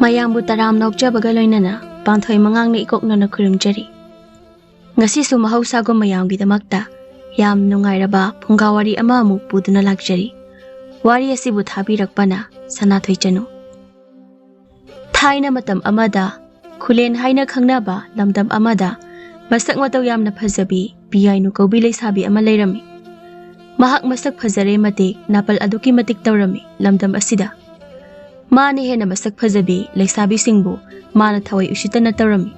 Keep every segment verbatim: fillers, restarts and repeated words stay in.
ꯃꯌꯥꯝꯕꯨ ꯇꯔꯥꯝꯅ ꯑꯣꯛꯆꯕꯒ ꯂꯣꯏꯅꯅ ꯄꯥꯟꯊꯣꯏ ꯃꯉꯥꯡꯅ ꯏꯀꯣꯛꯅꯅ ꯈꯨꯔꯨꯝꯖꯔꯤ꯫ ꯉꯁꯤꯁꯨ ꯃꯍꯧꯁꯥꯒꯨꯝ ꯃꯌꯥꯝꯒꯤꯗꯃꯛꯇ ꯌꯥꯝ ꯅꯨꯡꯉꯥꯏꯔꯕ ꯐꯨꯡꯒꯥ ꯋꯥꯔꯤ ꯑꯃ ꯑꯃꯨꯛ ꯄꯨꯗꯨꯅ ꯂꯥꯛꯆꯔꯤ꯫ ꯋꯥꯔꯤ ꯑꯁꯤꯕꯨ ꯊꯥꯕꯤꯔꯛꯄꯅ ꯁꯅꯥꯊꯣꯏ ꯆꯅꯨ꯫ ꯊꯥꯏꯅ ꯃꯇꯝ ꯑꯃꯗ ꯈꯨꯂꯦꯟ ꯍꯥꯏꯅ ꯈꯪꯅꯕ ꯂꯝꯗꯝ ꯑꯃꯗ ꯃꯁꯛ ꯃꯇꯧ ꯌꯥꯝꯅ ꯐꯖꯕꯤ ꯄꯤꯌꯥꯏꯅꯨ ꯀꯧꯕꯤ ꯂꯩꯁꯥꯕꯤ ꯑꯃ ꯂꯩꯔꯝꯃꯤ꯫ ꯃꯍꯥꯛ ꯃꯁꯛ ꯐꯖꯔꯦ ꯃꯇꯤꯛ ꯅꯥꯄꯜ ꯑꯗꯨꯛꯀꯤ ꯃꯇꯤꯛ ꯇꯧꯔꯝꯃꯤ ꯂꯝꯗꯝ ꯑꯁꯤꯗ꯫ ꯃꯥꯅ ꯍꯦꯟꯅ ꯃꯁꯛ ꯐꯖꯕꯤ ꯂꯩꯁꯥꯕꯤꯁꯤꯡꯕꯨ ꯃꯥꯅ ꯊꯋꯥꯏ ꯎꯁꯤꯠꯇꯅ ꯇꯧꯔꯝꯃꯤ꯫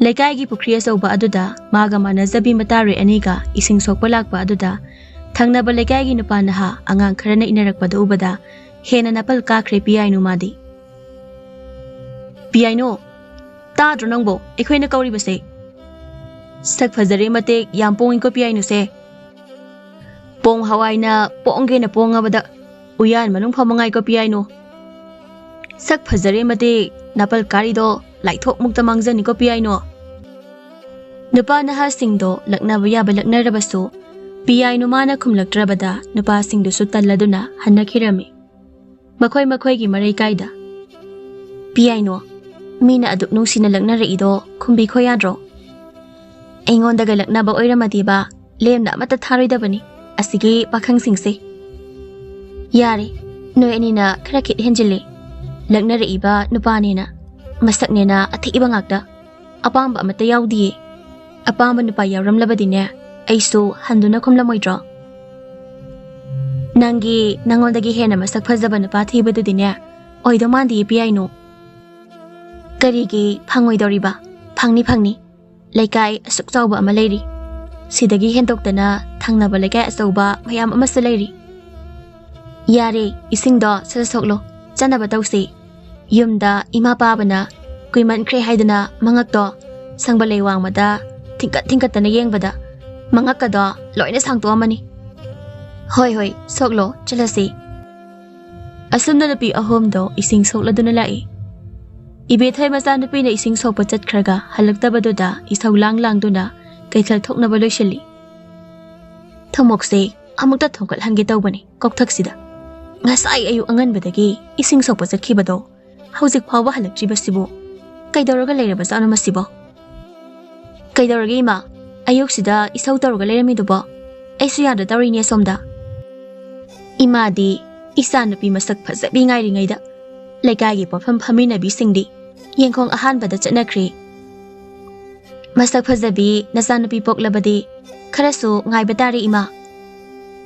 ꯂꯩꯀꯥꯏꯒꯤ ꯄꯨꯈ꯭ꯔꯤ ꯑꯆꯧꯕ ꯑꯗꯨꯗ ꯃꯥꯒ ꯃꯥꯟꯅꯖꯕꯤ ꯃꯇꯥꯔꯣꯏ ꯑꯅꯤꯒ ꯏꯁꯤꯡ ꯁꯣꯛꯄ ꯂꯥꯛꯄ ꯑꯗꯨꯗ ꯊꯪꯅꯕ ꯂꯩꯀꯥꯏꯒꯤ ꯅꯨꯄꯥ ꯅꯍꯥ ꯑꯉꯥꯡ ꯈꯔꯅ ꯏꯟꯅꯔꯛꯄꯗ ꯎꯕꯗ ꯍꯦꯟꯅ ꯅꯥꯄꯜ ꯀꯥꯈ꯭ꯔꯦ ꯄꯤꯌꯥꯏꯅꯨ ꯃꯥꯗꯤ꯫ "ꯄꯤꯌꯥꯏꯅꯨ, ꯇꯥꯗ꯭ꯔꯣ ꯅꯪꯕꯣ ꯑꯩꯈꯣꯏꯅ ꯀꯧꯔꯤꯕꯁꯦ? ꯁꯛ ꯐꯖꯔꯦ ꯃꯇꯤꯛ ꯌꯥꯝ ꯄꯣꯡꯉꯤꯀꯣ ꯄꯤꯌꯥꯏꯅꯨꯁꯦ꯫ ꯄꯣꯡ ꯍꯋꯥꯏꯅ ꯄꯣꯡꯒꯦꯅ ꯄꯣꯡꯉꯕꯗ ꯎꯌꯥꯟ ꯃꯅꯨꯡ ꯐꯥꯎꯕ ꯉꯥꯏꯀꯣ ꯄꯤꯌꯥꯏꯅꯨ꯫ ꯁꯛ ꯐꯖꯔꯦ ꯃꯇꯤꯛ ꯅꯥꯄꯜ ꯀꯥꯔꯤꯗꯣ ꯂꯥꯏꯊꯣꯛ ꯃꯨꯛꯇ ꯃꯥꯡꯖꯅꯤꯀꯣ ꯄꯤꯌꯥꯏꯅꯨ"꯫ ꯅꯨꯄꯥ ꯅꯍꯥꯁꯤꯡꯗꯣ ꯂꯛꯅꯕ ꯌꯥꯕ ꯂꯛꯅꯔꯕꯁꯨ ꯄꯤꯌꯥꯏꯅꯨ ꯃꯥꯅ ꯈꯨꯝꯂꯛꯇ꯭ꯔꯕꯗ ꯅꯨꯄꯥꯁꯤꯡꯗꯨꯁꯨ ꯇꯜꯂꯗꯨꯅ ꯍꯟꯅꯈꯤꯔꯝꯃꯤ꯫ ꯃꯈꯣꯏ ꯃꯈꯣꯏꯒꯤ ꯃꯔꯩ ꯀꯥꯏꯗ꯫ "ꯄꯤꯌꯥꯏꯅꯣ, ꯃꯤꯅ ꯑꯗꯨꯛ ꯅꯨꯡꯁꯤꯅ ꯂꯛꯅꯔꯛꯏꯗꯣ ꯈꯨꯝꯕꯤꯈꯣ ꯌꯥꯗ꯭ꯔꯣ? ꯑꯩꯉꯣꯟꯗꯒ ꯂꯛꯅꯕ ꯑꯣꯏꯔꯝꯃꯗꯤꯕ ꯂꯦꯝꯅ ꯑꯃꯠꯇ ꯊꯥꯔꯣꯏꯗꯕꯅꯤ ꯑꯁꯤꯒꯤ ꯄꯥꯈꯪꯁꯤꯡꯁꯦ꯫ ꯌꯥꯔꯦ, ꯅꯣꯏ ꯑꯅꯤꯅ ꯈꯔ ꯈꯤꯠ ꯍꯦꯟꯖꯤꯜꯂꯦ꯫ ꯂꯛꯅꯔꯛꯏꯕ ꯅꯨꯄꯥꯅꯦꯅ, ꯃꯁꯛꯅꯦꯅ ꯑꯊꯤꯕ ꯉꯥꯛꯇ꯫ ꯑꯄꯥꯝꯕ ꯑꯃꯠꯇ ꯌꯥꯎꯗꯤꯌꯦ꯫ ꯑꯄꯥꯝꯕ ꯅꯨꯄꯥ ꯌꯥꯎꯔꯝꯂꯕꯗꯤꯅꯦ, ꯑꯩꯁꯨ ꯍꯟꯗꯨꯅ ꯈꯨꯝꯂꯝꯃꯣꯏꯗ꯭ꯔꯣ? ꯅꯪꯒꯤ, ꯅꯉꯣꯟꯗꯒꯤ ꯍꯦꯟꯅ ꯃꯁꯛ ꯐꯖꯕ ꯅꯨꯄꯥ ꯊꯤꯕꯗꯨꯗꯤꯅꯦ, ꯑꯣꯏꯗꯧ ꯃꯥꯟꯗꯤꯌꯦ ꯄꯤꯌꯥꯏꯅꯨ"꯫ "ꯀꯔꯤꯒꯤ ꯐꯪꯉꯣꯏꯗꯧꯔꯤꯕ? ꯐꯪꯅꯤ, ꯐꯪꯅꯤ꯫ ꯂꯩꯀꯥꯏ ꯑꯁꯨꯛ ꯆꯥꯎꯕ ꯑꯃ ꯂꯩꯔꯤ꯫ ꯁꯤꯗꯒꯤ ꯍꯦꯟꯗꯣꯛꯇꯅ ꯊꯪꯅꯕ ꯂꯩꯀꯥꯏ ꯑꯆꯧꯕ ꯃꯌꯥꯝ ꯑꯃꯁꯨ ꯂꯩꯔꯤ꯫ ꯌꯥꯔꯦ, ꯏꯁꯤꯡꯗꯣ ꯁꯠ ꯁꯠ ꯁꯣꯛꯂꯣ, ꯆꯥꯅꯕ ꯇꯧꯁꯤ꯫ ꯌꯨꯝꯗ ꯏꯃꯥ ꯄꯥꯕꯅ ꯀꯨꯏꯃꯟꯈ꯭ꯔꯦ ꯍꯥꯏꯗꯅ ꯃꯉꯛꯇꯣ ꯁꯪꯕꯂꯩ ꯋꯥꯡꯃꯗ ꯊꯤꯡꯀꯠ ꯊꯤꯡꯀꯠꯇꯅ ꯌꯦꯡꯕꯗ ꯃꯉꯛꯀꯗꯣ ꯂꯣꯏꯅ ꯁꯥꯡꯇꯣꯛꯑꯝꯃꯅꯤ"꯫ "ꯍꯣꯏ, ꯍꯣꯏ, ꯁꯣꯛꯂꯣ, ꯆꯠꯂꯁꯤ"꯫ ꯑꯁꯨꯝꯅ ꯅꯨꯄꯤ ꯑꯍꯨꯝꯗꯣ ꯏꯁꯤꯡ ꯁꯣꯛꯂꯗꯨꯅ ꯂꯥꯛꯏ꯫ ꯏꯕꯦꯊꯣꯏ ꯃꯆꯥꯅꯨꯄꯤꯅ ꯏꯁꯤꯡ ꯁꯣꯛꯄ ꯆꯠꯈ꯭ꯔꯒ ꯍꯜꯂꯛꯇꯕꯗꯨꯗ ꯏꯁꯧ ꯂꯥꯡ ꯂꯥꯡꯗꯨꯅ ꯀꯩꯊꯦꯜ ꯊꯣꯛꯅꯕ ꯂꯣꯏꯁꯤꯜꯂꯤ꯫ "ꯊꯨꯝꯃꯣꯛꯁꯦ ꯑꯃꯨꯛꯇ ꯊꯣꯡꯒꯠꯍꯟꯒꯦ ꯇꯧꯕꯅꯤ ꯀꯣꯛꯊꯛꯁꯤꯗ꯫ ꯉꯁꯥꯏ ꯑꯌꯨꯛ ꯑꯉꯟꯕꯗꯒꯤ ꯏꯁꯤꯡ ꯁꯣꯛꯄ ꯆꯠꯈꯤꯕꯗꯣ ꯍꯧꯖꯤꯛ ꯐꯥꯎꯕ ꯍꯜꯂꯛꯇ꯭ꯔꯤꯕꯁꯤꯕꯨ? ꯀꯩꯗꯧꯔꯒ ꯂꯩꯔꯕꯖꯥꯠꯅꯣ ꯃꯁꯤꯕꯣ? ꯀꯩꯗꯧꯔꯒꯦ ꯏꯃꯥ? ꯑꯌꯨꯛꯁꯤꯗ ꯏꯁꯧ ꯇꯧꯔꯒ ꯂꯩꯔꯝꯃꯤꯗꯨꯕꯣ? ꯑꯩꯁꯨ ꯌꯥꯗ ꯇꯧꯔꯤꯅꯦ ꯑꯁꯣꯝꯗ꯫ ꯏꯃꯥꯗꯤ ꯏꯆꯥꯅꯨꯄꯤ ꯃꯁꯛ ꯐꯖꯕꯤ ꯉꯥꯏꯔꯤꯉꯩꯗ ꯂꯩꯀꯥꯏꯒꯤ ꯄꯣꯠꯐꯝ ꯐꯝꯃꯤꯟꯅꯕꯤꯁꯤꯡꯗꯤ ꯌꯦꯡꯈꯣꯡ ꯑꯍꯥꯟꯕꯗ ꯆꯠꯅꯈ꯭ꯔꯦ꯫ "ꯃꯁꯛ ꯐꯖꯕꯤ ꯅꯆꯥꯅꯨꯄꯤ ꯄꯣꯛꯂꯕꯗꯤ ꯈꯔꯁꯨ ꯉꯥꯏꯕ ꯇꯥꯔꯦ ꯏꯃꯥ꯫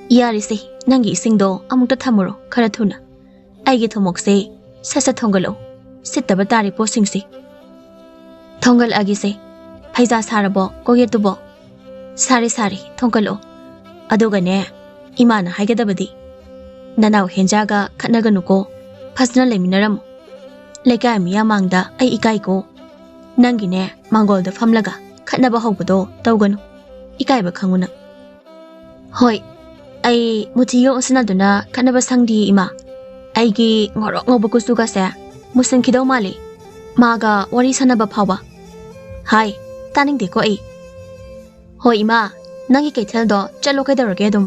ꯌꯥꯔꯤꯁꯦ, ꯅꯪꯒꯤ ꯏꯁꯤꯡꯗꯣ ꯑꯃꯨꯛꯇ ꯊꯝꯃꯨꯔꯣ ꯈꯔ ꯊꯨꯅ꯫ ꯑꯩꯒꯤ ꯊꯨꯝꯃꯣꯛꯁꯦ ꯁꯠ ꯁꯠ ꯊꯣꯡꯒꯠꯂꯛꯑꯣ, ꯁꯤꯠꯇꯕ ꯇꯥꯔꯦ ꯄꯣꯠꯁꯤꯡꯁꯦ꯫ ꯊꯣꯡꯒꯠꯂꯛꯑꯒꯦꯁꯦ꯫ ꯐꯩꯖꯥ ꯁꯥꯔꯕꯣ ꯀꯣꯛꯌꯦꯠꯇꯨꯕꯣ?" "ꯁꯥꯔꯦ ꯁꯥꯔꯦ, ꯊꯣꯡꯒꯠꯂꯛꯑꯣ꯫ ꯑꯗꯨꯒꯅꯦ, ꯏꯃꯥꯅ ꯍꯥꯏꯒꯗꯕꯗꯤ, ꯅꯅꯥꯎ ꯍꯦꯟꯖꯥꯒ ꯈꯠꯅꯒꯅꯨꯀꯣ, ꯐꯖꯅ ꯂꯩꯃꯤꯟꯅꯔꯝꯃꯨ꯫ ꯂꯩꯀꯥꯏ ꯃꯤꯌꯥꯝ ꯃꯥꯡꯗ ꯑꯩ ꯏꯀꯥꯏꯀꯣ꯫ ꯅꯪꯒꯤꯅꯦ ꯃꯥꯡꯒꯣꯜꯗ ꯐꯝꯂꯒ ꯈꯠꯅꯕ ꯍꯧꯕꯗꯣ ꯇꯧꯒꯅꯨ, ꯏꯀꯥꯏꯕ ꯈꯪꯉꯨ ꯅꯪ꯫" "ꯍꯣꯏ, ꯑꯩ ꯃꯨꯊꯤꯒ ꯑꯣꯟꯁꯤꯟꯅꯗꯨꯅ ꯈꯠꯅꯕ ꯁꯪꯗꯤꯌꯦ ꯏꯃꯥ꯫ ꯑꯩꯒꯤ ꯉꯧꯔꯣꯛ ꯉꯧꯕ ꯀꯨꯆꯨꯒꯁꯦ ꯃꯨꯁꯤꯟꯈꯤꯗꯧ ꯃꯥꯜꯂꯤ, ꯃꯥꯒ ꯋꯥꯔꯤ ꯁꯥꯟꯅꯕ ꯐꯥꯎꯕ꯫ ꯍꯥꯏ, ꯇꯥꯅꯤꯡꯗꯦꯀꯣ ꯑꯩ꯫ ꯍꯣꯏ ꯏꯃꯥ, ꯅꯪꯒꯤ ꯀꯩꯊꯦꯜꯗꯣ ꯆꯠꯂꯣ, ꯀꯩꯗꯧꯔꯒꯦ ꯑꯗꯨꯝ꯫"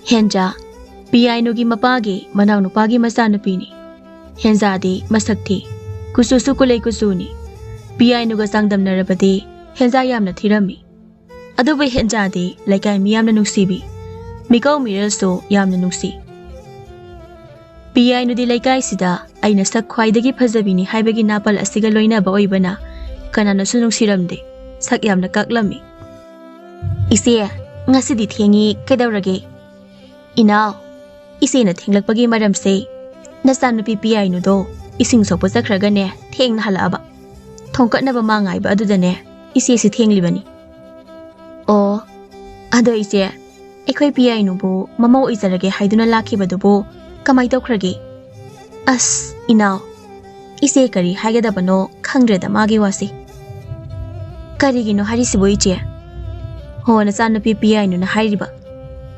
ꯍꯦꯟꯖꯥ, ꯄꯤꯌꯥꯏꯅꯨꯒꯤ ꯃꯄꯥꯒꯤ ꯃꯅꯥꯎꯅꯨꯄꯥꯒꯤ ꯃꯆꯥꯅꯨꯄꯤꯅꯤ꯫ ꯍꯦꯟꯖꯥꯗꯤ ꯃꯁꯛ ꯊꯤ, ꯀꯨꯆꯨꯁꯨ ꯀꯨꯂꯩ ꯀꯨꯆꯨꯅꯤ꯫ ꯄꯤꯌꯥꯏꯅꯨꯒ ꯆꯥꯡꯗꯝꯅꯔꯕꯗꯤ ꯍꯦꯟꯖꯥ ꯌꯥꯝꯅ ꯊꯤꯔꯝꯃꯤ꯫ ꯑꯗꯨꯕꯨ ꯍꯦꯟꯖꯥꯗꯤ ꯂꯩꯀꯥꯏ ꯃꯤ ꯌꯥꯝꯅ ꯅꯨꯡꯁꯤꯕꯤ, ꯃꯤꯀꯧ ꯃꯤꯔꯦꯜꯁꯨ ꯌꯥꯝꯅ ꯅꯨꯡꯁꯤ꯫ ꯄꯤꯌꯥꯏꯅꯨꯗꯤ ꯂꯩꯀꯥꯏꯁꯤꯗ ꯑꯩꯅ ꯁꯛ ꯈ꯭ꯋꯥꯏꯗꯒꯤ ꯐꯖꯕꯤꯅꯤ ꯍꯥꯏꯕꯒꯤ ꯅꯥꯄꯜ ꯑꯁꯤꯒ ꯂꯣꯏꯅꯕ ꯑꯣꯏꯕꯅ ꯀꯅꯥꯅꯁꯨ ꯅꯨꯡꯁꯤꯔꯝꯗꯦ꯫ ꯁꯛ ꯌꯥꯝꯅ ꯀꯛꯂꯝꯃꯤ꯫ "ꯏꯆꯦ, ꯉꯁꯤꯗꯤ ꯊꯦꯡꯉꯤ, ꯀꯩꯗꯧꯔꯒꯦ?" "ꯏꯅꯥꯎ, ꯏꯆꯦꯅ ꯊꯦꯡꯂꯛꯄꯒꯤ ꯃꯔꯝꯁꯦ, ꯅꯆꯥꯅꯨꯄꯤ ꯄꯤꯌꯥꯏꯅꯨꯗꯣ ꯏꯁꯤꯡ ꯁꯣꯛꯄ ꯆꯠꯈ꯭ꯔꯒꯅꯦ, ꯊꯦꯡꯅ ꯍꯜꯂꯛꯑꯕ꯫ ꯊꯣꯡꯀꯠꯅꯕ ꯃꯥ ꯉꯥꯏꯕ ꯑꯗꯨꯗꯅꯦ, ꯏꯆꯦꯁꯤ ꯊꯦꯡꯂꯤꯕꯅꯤ꯫" "ꯑꯣ, ꯑꯗꯣ ꯏꯆꯦ, ꯑꯩꯈꯣꯏ ꯄꯤꯌꯥꯏꯅꯨꯕꯨ ꯃꯃꯧ ꯑꯣꯏꯖꯔꯒꯦ ꯍꯥꯏꯗꯨꯅ ꯂꯥꯛꯈꯤꯕꯗꯨꯕꯨ ꯀꯃꯥꯏ ꯇꯧꯈ꯭ꯔꯒꯦ?" "ꯑꯁ, ꯏꯅꯥꯎ, ꯏꯆꯦ ꯀꯔꯤ ꯍꯥꯏꯒꯗꯕꯅꯣ ꯈꯪꯗ꯭ꯔꯦꯗ ꯃꯥꯒꯤ ꯋꯥꯁꯤ꯫" "ꯀꯔꯤꯒꯤꯅꯣ ꯍꯥꯏꯔꯤꯁꯤꯕꯨ ꯏꯆꯦ?" "ꯍꯣ, ꯅꯆꯥꯅꯨꯄꯤ ꯄꯤꯌꯥꯏꯅꯨꯅ ꯍꯥꯏꯔꯤꯕ,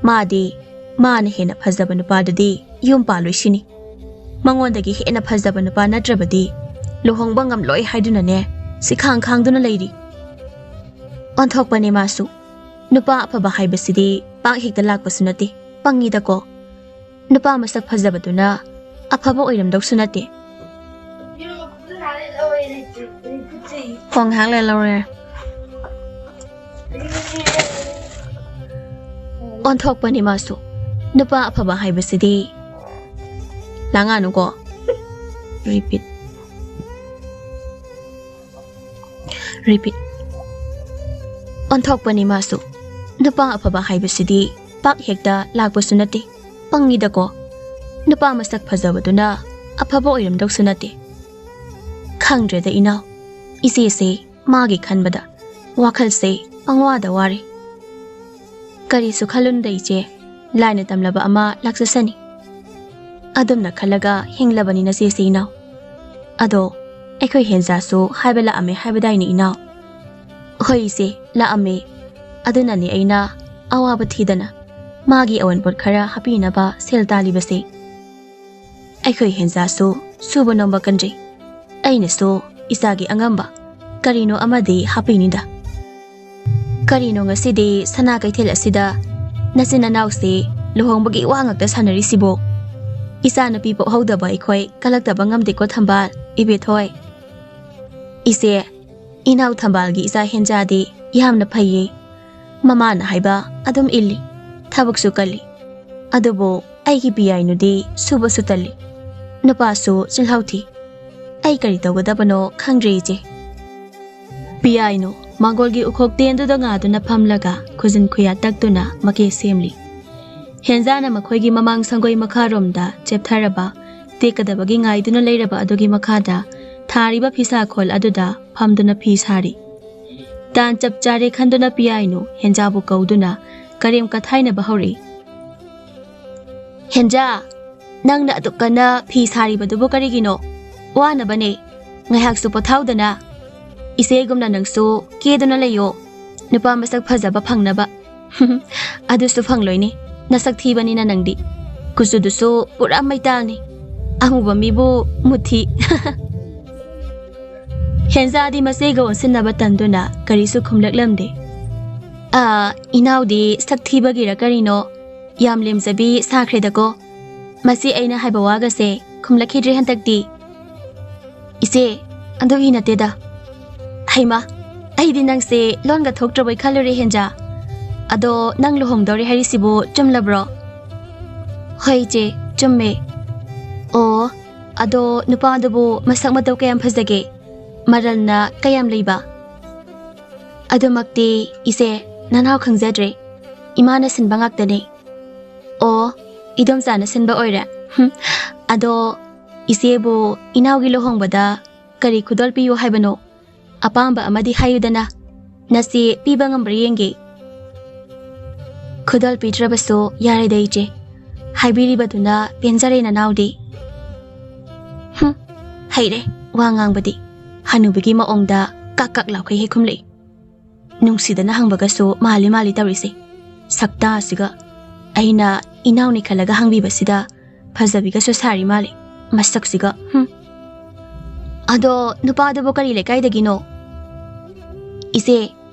ꯃꯥꯗꯤ ꯃꯥꯅ ꯍꯦꯟꯅ ꯐꯖꯕ ꯅꯨꯄꯥꯗꯨꯗꯤ ꯌꯨꯝ ꯄꯥꯜꯂꯣꯏ ꯁꯤꯅꯤ꯫ ꯃꯉꯣꯟꯗꯒꯤ ꯍꯦꯟꯅ ꯐꯖꯕ ꯅꯨꯄꯥ ꯅꯠꯇ꯭ꯔꯕꯗꯤ ꯂꯨꯍꯣꯡꯕ ꯉꯝꯂꯣꯏ ꯍꯥꯏꯗꯨꯅꯅꯦ, ꯁꯤꯈꯥꯡ ꯈꯥꯡꯗꯨꯅ ꯂꯩꯔꯤ꯫" ꯑꯣꯟꯊꯣꯛꯄꯅꯦ ꯃꯥꯁꯨ꯫ ꯅꯨꯄꯥ ꯑꯐꯕ ꯍꯥꯏꯕꯁꯤꯗꯤ ꯄꯥꯛ ꯍꯦꯛꯇ ꯂꯥꯛꯄꯁꯨ ꯅꯠꯇꯦ꯫ ꯄꯪꯉꯤꯗꯀꯣ꯫ ꯅꯨꯄꯥ ꯃꯁꯛ ꯐꯖꯕꯗꯨꯅ ꯑꯐꯕ ꯑꯣꯏꯔꯝꯗꯧꯁꯨ ꯅꯠꯇꯦ꯫ ꯍꯣ, ꯉꯥꯏꯍꯥꯛ ꯂꯩꯔ ꯂꯧꯔꯦ꯫ ꯑꯣꯟꯊꯣꯛꯄꯅꯤ ꯃꯥꯁꯨ꯫ ꯅꯨꯄꯥ ꯑꯐꯕ ꯍꯥꯏꯕꯁꯤꯗꯤ꯫ ꯂꯥꯡꯉꯥꯅꯨꯀꯣ꯫ Repeat꯫ Repeat꯫ ꯑꯣꯟꯊꯣꯛꯄꯅꯤ ꯃꯥꯁꯨ꯫ ꯅꯨꯄꯥ ꯑꯐꯕ ꯍꯥꯏꯕꯁꯤꯗꯤ ꯄꯥꯛ ꯍꯦꯛꯇ ꯂꯥꯛꯄꯁꯨ ꯅꯠꯇꯦ꯫ ꯄꯪꯉꯤꯗꯀꯣ꯫ ꯅꯨꯄꯥ ꯃꯁꯛ ꯐꯖꯕꯗꯨꯅ ꯑꯐꯕ ꯑꯣꯏꯔꯝꯗꯧꯁꯨ ꯅꯠꯇꯦ꯫ ꯈꯪꯗ꯭ꯔꯦꯗ ꯏꯅꯥꯎ꯫ ꯏꯆꯦꯁꯦ ꯃꯥꯒꯤ ꯈꯟꯕꯗ ꯋꯥꯈꯜꯁꯦ ꯄꯪꯋꯥꯗ ꯋꯥꯔꯦ꯫ ꯀꯔꯤꯁꯨ ꯈꯜꯂꯨꯅꯨꯗ ꯏꯆꯦ, ꯂꯥꯏꯅ ꯇꯝꯂꯕ ꯑꯃ ꯂꯥꯛꯆꯁꯅꯤ꯫ ꯑꯗꯨꯝꯅ ꯈꯜꯂꯒ ꯍꯤꯡꯂꯕꯅꯤ ꯅꯆꯦꯁꯦ ꯏꯅꯥꯎ꯫ ꯑꯗꯣ ꯑꯩꯈꯣꯏ ꯍꯦꯟꯖꯥꯁꯨ ꯍꯥꯏꯕ ꯂꯥꯛꯑꯝꯃꯦ ꯍꯥꯏꯕꯗꯥꯏꯅꯦ ꯏꯅꯥꯎ? ꯍꯣꯏ ꯏꯆꯦ, ꯂꯥꯛꯑꯝꯃꯦ꯫ ꯑꯗꯨꯅꯅꯦ ꯑꯩꯅ ꯑꯋꯥꯕ ꯊꯤꯗꯅ ꯃꯥꯒꯤ ꯑꯋꯨꯟꯄꯣꯠ ꯈꯔ ꯍꯥꯞꯄꯤꯅꯕ ꯁꯦꯜ ꯇꯥꯜꯂꯤꯕꯁꯦ꯫ ꯑꯩꯈꯣꯏ ꯍꯦꯟꯖꯥꯁꯨ ꯁꯨꯕ ꯅꯣꯝꯕ ꯀꯟꯖꯩ꯫ ꯑꯩꯅꯁꯨ ꯏꯆꯥꯒꯤ ꯑꯉꯝꯕ ꯀꯔꯤꯅꯣ ꯑꯃꯗꯤ ꯍꯥꯞꯄꯤꯅꯤꯗ꯫ ꯀꯔꯤꯅꯣ ꯉꯁꯤꯗꯤ ꯁꯅꯥ ꯀꯩꯊꯦꯜ ꯑꯁꯤꯗ ꯅꯆꯤꯟ ꯅꯅꯥꯎꯁꯤ ꯂꯨꯍꯣꯡꯕꯒꯤ ꯋꯥ ꯉꯥꯛꯇ ꯁꯥꯟꯅꯔꯤꯁꯤꯕꯣ? ꯏꯆꯥ ꯅꯨꯄꯤ ꯄꯣꯛꯍꯧꯗꯕ ꯑꯩꯈꯣꯏ ꯀꯜꯂꯛꯇꯕ ꯉꯝꯗꯦꯀꯣ ꯊꯝꯕꯥꯜ, ꯏꯕꯦꯊꯣꯏ꯫ ꯏꯆꯦ, ꯏꯅꯥꯎ ꯊꯝꯕꯥꯜꯒꯤ ꯏꯆꯥ ꯍꯦꯟꯖꯥꯗꯤ ꯌꯥꯝꯅ ꯐꯩꯌꯦ꯫ ꯃꯃꯥꯅ ꯍꯥꯏꯕ ꯑꯗꯨꯝ ꯏꯜꯂꯤ, ꯊꯕꯛꯁꯨ ꯀꯜꯂꯤ꯫ ꯑꯗꯨꯕꯨ ꯑꯩꯒꯤ ꯄꯤꯌꯥꯏꯅꯨꯗꯤ ꯁꯨꯕꯁꯨ ꯇꯜꯂꯤ, ꯅꯨꯄꯥꯁꯨ ꯆꯤꯜꯍꯥꯎ ꯊꯤ꯫ ꯑꯩ ꯀꯔꯤ ꯇꯧꯒꯗꯕꯅꯣ ꯈꯪꯗ꯭ꯔꯦ ꯏꯆꯦ꯫ ꯄꯤꯌꯥꯏꯅꯨ ꯃꯥꯡꯒꯣꯜꯒꯤ ꯎꯈꯣꯛ ꯇꯦꯟꯗꯨꯗ ꯉꯥꯗꯨꯅ ꯐꯝꯂꯒ ꯈꯨꯖꯤꯟ ꯈꯨꯌꯥ ꯇꯛꯇꯨꯅ ꯃꯀꯦ ꯁꯦꯝꯂꯤ꯫ ꯍꯦꯟꯖꯥꯅ ꯃꯈꯣꯏꯒꯤ ꯃꯃꯥꯡ ꯁꯪꯒꯣꯏ ꯃꯈꯥꯔꯣꯝꯗ ꯆꯦꯞꯊꯔꯕ, ꯇꯦꯛꯀꯗꯕꯒꯤ ꯉꯥꯏꯗꯨꯅ ꯂꯩꯔꯕ ꯑꯗꯨꯒꯤ ꯃꯈꯥꯗ ꯊꯥꯔꯤꯕ ꯐꯤꯁꯥꯈꯣꯜ ꯑꯗꯨꯗ ꯐꯝꯗꯨꯅ ꯐꯤ ꯁꯥꯔꯤ꯫ ꯇꯥꯟ ꯆꯞ ꯆꯥꯔꯦ ꯈꯟꯗꯨꯅ ꯄꯤꯌꯥꯏꯅꯨ ꯍꯦꯟꯖꯥꯕꯨ ꯀꯧꯗꯨꯅ ꯀꯔꯦꯝ ꯀꯊꯥꯏꯅꯕ ꯍꯧꯔꯛꯏ꯫ "ꯍꯦꯟꯖꯥ, ꯅꯪꯅ ꯑꯗꯨꯛ ꯀꯟꯅ ꯐꯤ ꯁꯥꯔꯤꯕꯗꯨꯕꯨ ꯀꯔꯤꯒꯤꯅꯣ? ꯋꯥꯅꯕꯅꯦ꯫ ꯉꯥꯏꯍꯥꯛꯁꯨ ꯄꯣꯊꯥꯎꯗꯅ꯫ ꯏꯆꯦꯒꯨꯝꯅ ꯅꯪꯁꯨ ꯀꯦꯗꯨꯅ ꯂꯩꯌꯣ, ꯅꯨꯄꯥ ꯃꯁꯛ ꯐꯖꯕ ꯐꯪꯅꯕ꯫" "ꯑꯗꯨꯁꯨ ꯐꯪꯂꯣꯏꯅꯦ, ꯅꯁꯛ ꯊꯤꯕꯅꯤꯅ ꯅꯪꯗꯤ꯫ ꯀꯨꯆꯨꯗꯨꯁꯨ ꯄꯨꯔꯥ ꯃꯩꯇꯥꯜꯅꯤ꯫ ꯑꯃꯨꯕ ꯃꯤꯕꯨ ꯃꯨꯊꯤ꯫" ꯍꯦꯟꯖꯥꯗꯤ ꯃꯆꯦꯒ ꯑꯣꯟꯁꯤꯟꯅꯕ ꯇꯟꯗꯨꯅ ꯀꯔꯤꯁꯨ ꯈꯨꯝꯂꯛꯂꯝꯗꯦ꯫ "ꯑꯥ, ꯏꯅꯥꯎꯗꯤ ꯁꯛ ꯊꯤꯕꯒꯤꯔ ꯀꯔꯤꯅꯣ ꯌꯥꯝ ꯂꯦꯝꯖꯕꯤ ꯁꯥꯈ꯭ꯔꯦꯗꯀꯣ꯫ ꯃꯁꯤ ꯑꯩꯅ ꯍꯥꯏꯕ ꯋꯥꯒꯁꯦ ꯈꯨꯝꯂꯛꯈꯤꯗ꯭ꯔꯦ ꯍꯟꯗꯛꯇꯤ꯫ "ꯏꯆꯦ, ꯑꯗꯨꯒꯤ ꯅꯠꯇꯦꯗ꯫ ꯍꯩꯃꯥ, ꯑꯩꯗꯤ ꯅꯪꯁꯦ ꯂꯣꯟꯒ ꯊꯣꯛꯇ꯭ꯔꯕꯣꯏ ꯈꯜꯂꯨꯔꯦ ꯍꯦꯟꯖꯥ꯫ ꯑꯗꯣ ꯅꯪ ꯂꯨꯍꯣꯡꯗꯧꯔꯦ ꯍꯥꯏꯔꯤꯁꯤꯕꯨ ꯆꯨꯝꯂꯕ꯭ꯔꯣ?" "ꯍꯣꯏ ꯏꯆꯦ, ꯆꯨꯝꯃꯦ꯫" "ꯑꯣ, ꯑꯗꯣ ꯅꯨꯄꯥꯗꯨꯕꯨ ꯃꯁꯛ ꯃꯇꯧ ꯀꯌꯥꯝ ꯐꯖꯒꯦ? ꯃꯔꯜꯅ ꯀꯌꯥꯝ ꯂꯩꯕ?" "ꯑꯗꯨꯃꯛꯇꯤ ꯏꯆꯦ, ꯅꯅꯥꯎ ꯈꯪꯖꯗ꯭ꯔꯦ꯫ ꯏꯃꯥꯅ ꯁꯤꯟꯕ ꯉꯥꯛꯇꯅꯦ꯫" "ꯑꯣ, ꯏꯗꯣꯝꯆꯥꯅ ꯁꯤꯟꯕ ꯑꯣꯏꯔꯦ꯫ ꯍꯨꯝ, ꯑꯗꯣ ꯏꯆꯦꯕꯨ ꯏꯅꯥꯎꯒꯤ ꯂꯨꯍꯣꯡꯕꯗ ꯀꯔꯤ ꯈꯨꯗꯣꯜ ꯄꯤꯌꯨ ꯍꯥꯏꯕꯅꯣ? ꯑꯄꯥꯝꯕ ꯑꯃꯗꯤ ꯍꯥꯏꯌꯨꯗꯅ, ꯅꯆꯦ ꯄꯤꯕ ꯉꯝꯕ꯭ꯔꯥ ꯌꯦꯡꯒꯦ꯫" "ꯈꯨꯗꯣꯜ ꯄꯤꯗ꯭ꯔꯕꯁꯨ ꯌꯥꯔꯦꯗ ꯏꯆꯦ, ꯍꯥꯏꯕꯤꯔꯤꯕꯗꯨꯅ ꯄꯦꯟꯖꯔꯦ ꯅꯅꯥꯎꯗꯤ꯫" "ꯍꯨꯝ, ꯍꯩꯔꯦ ꯋꯥ ꯉꯥꯡꯕꯗꯤ꯫" ꯍꯅꯨꯕꯤꯒꯤ ꯃꯑꯣꯡꯗ ꯀꯛ ꯀꯛ ꯂꯥꯎꯈꯩ ꯍꯦꯛ ꯈꯨꯝꯂꯛꯏ꯫ ꯅꯨꯡꯁꯤꯗꯅ ꯍꯪꯕꯒꯁꯨ ꯃꯥꯜꯂꯤ ꯃꯥꯜꯂꯤ ꯇꯧꯔꯤꯁꯦ꯫ ꯁꯛꯇꯥꯁꯤꯒ꯫ ꯑꯩꯅ ꯏꯅꯥꯎꯅꯤ ꯈꯜꯂꯒ ꯍꯪꯕꯤꯕꯁꯤꯗ ꯐꯖꯕꯤꯒꯁꯨ ꯁꯥꯔꯤ ꯃꯥꯜꯂꯤ꯫ ꯃꯁꯛꯁꯤꯒ, ꯍꯨꯝ꯫ "ꯑꯗꯣ ꯅꯨꯄꯥꯗꯨꯕꯨ ꯀꯔꯤ ꯂꯩꯀꯥꯏꯗꯒꯤꯅꯣ?" "ꯏꯆꯦ,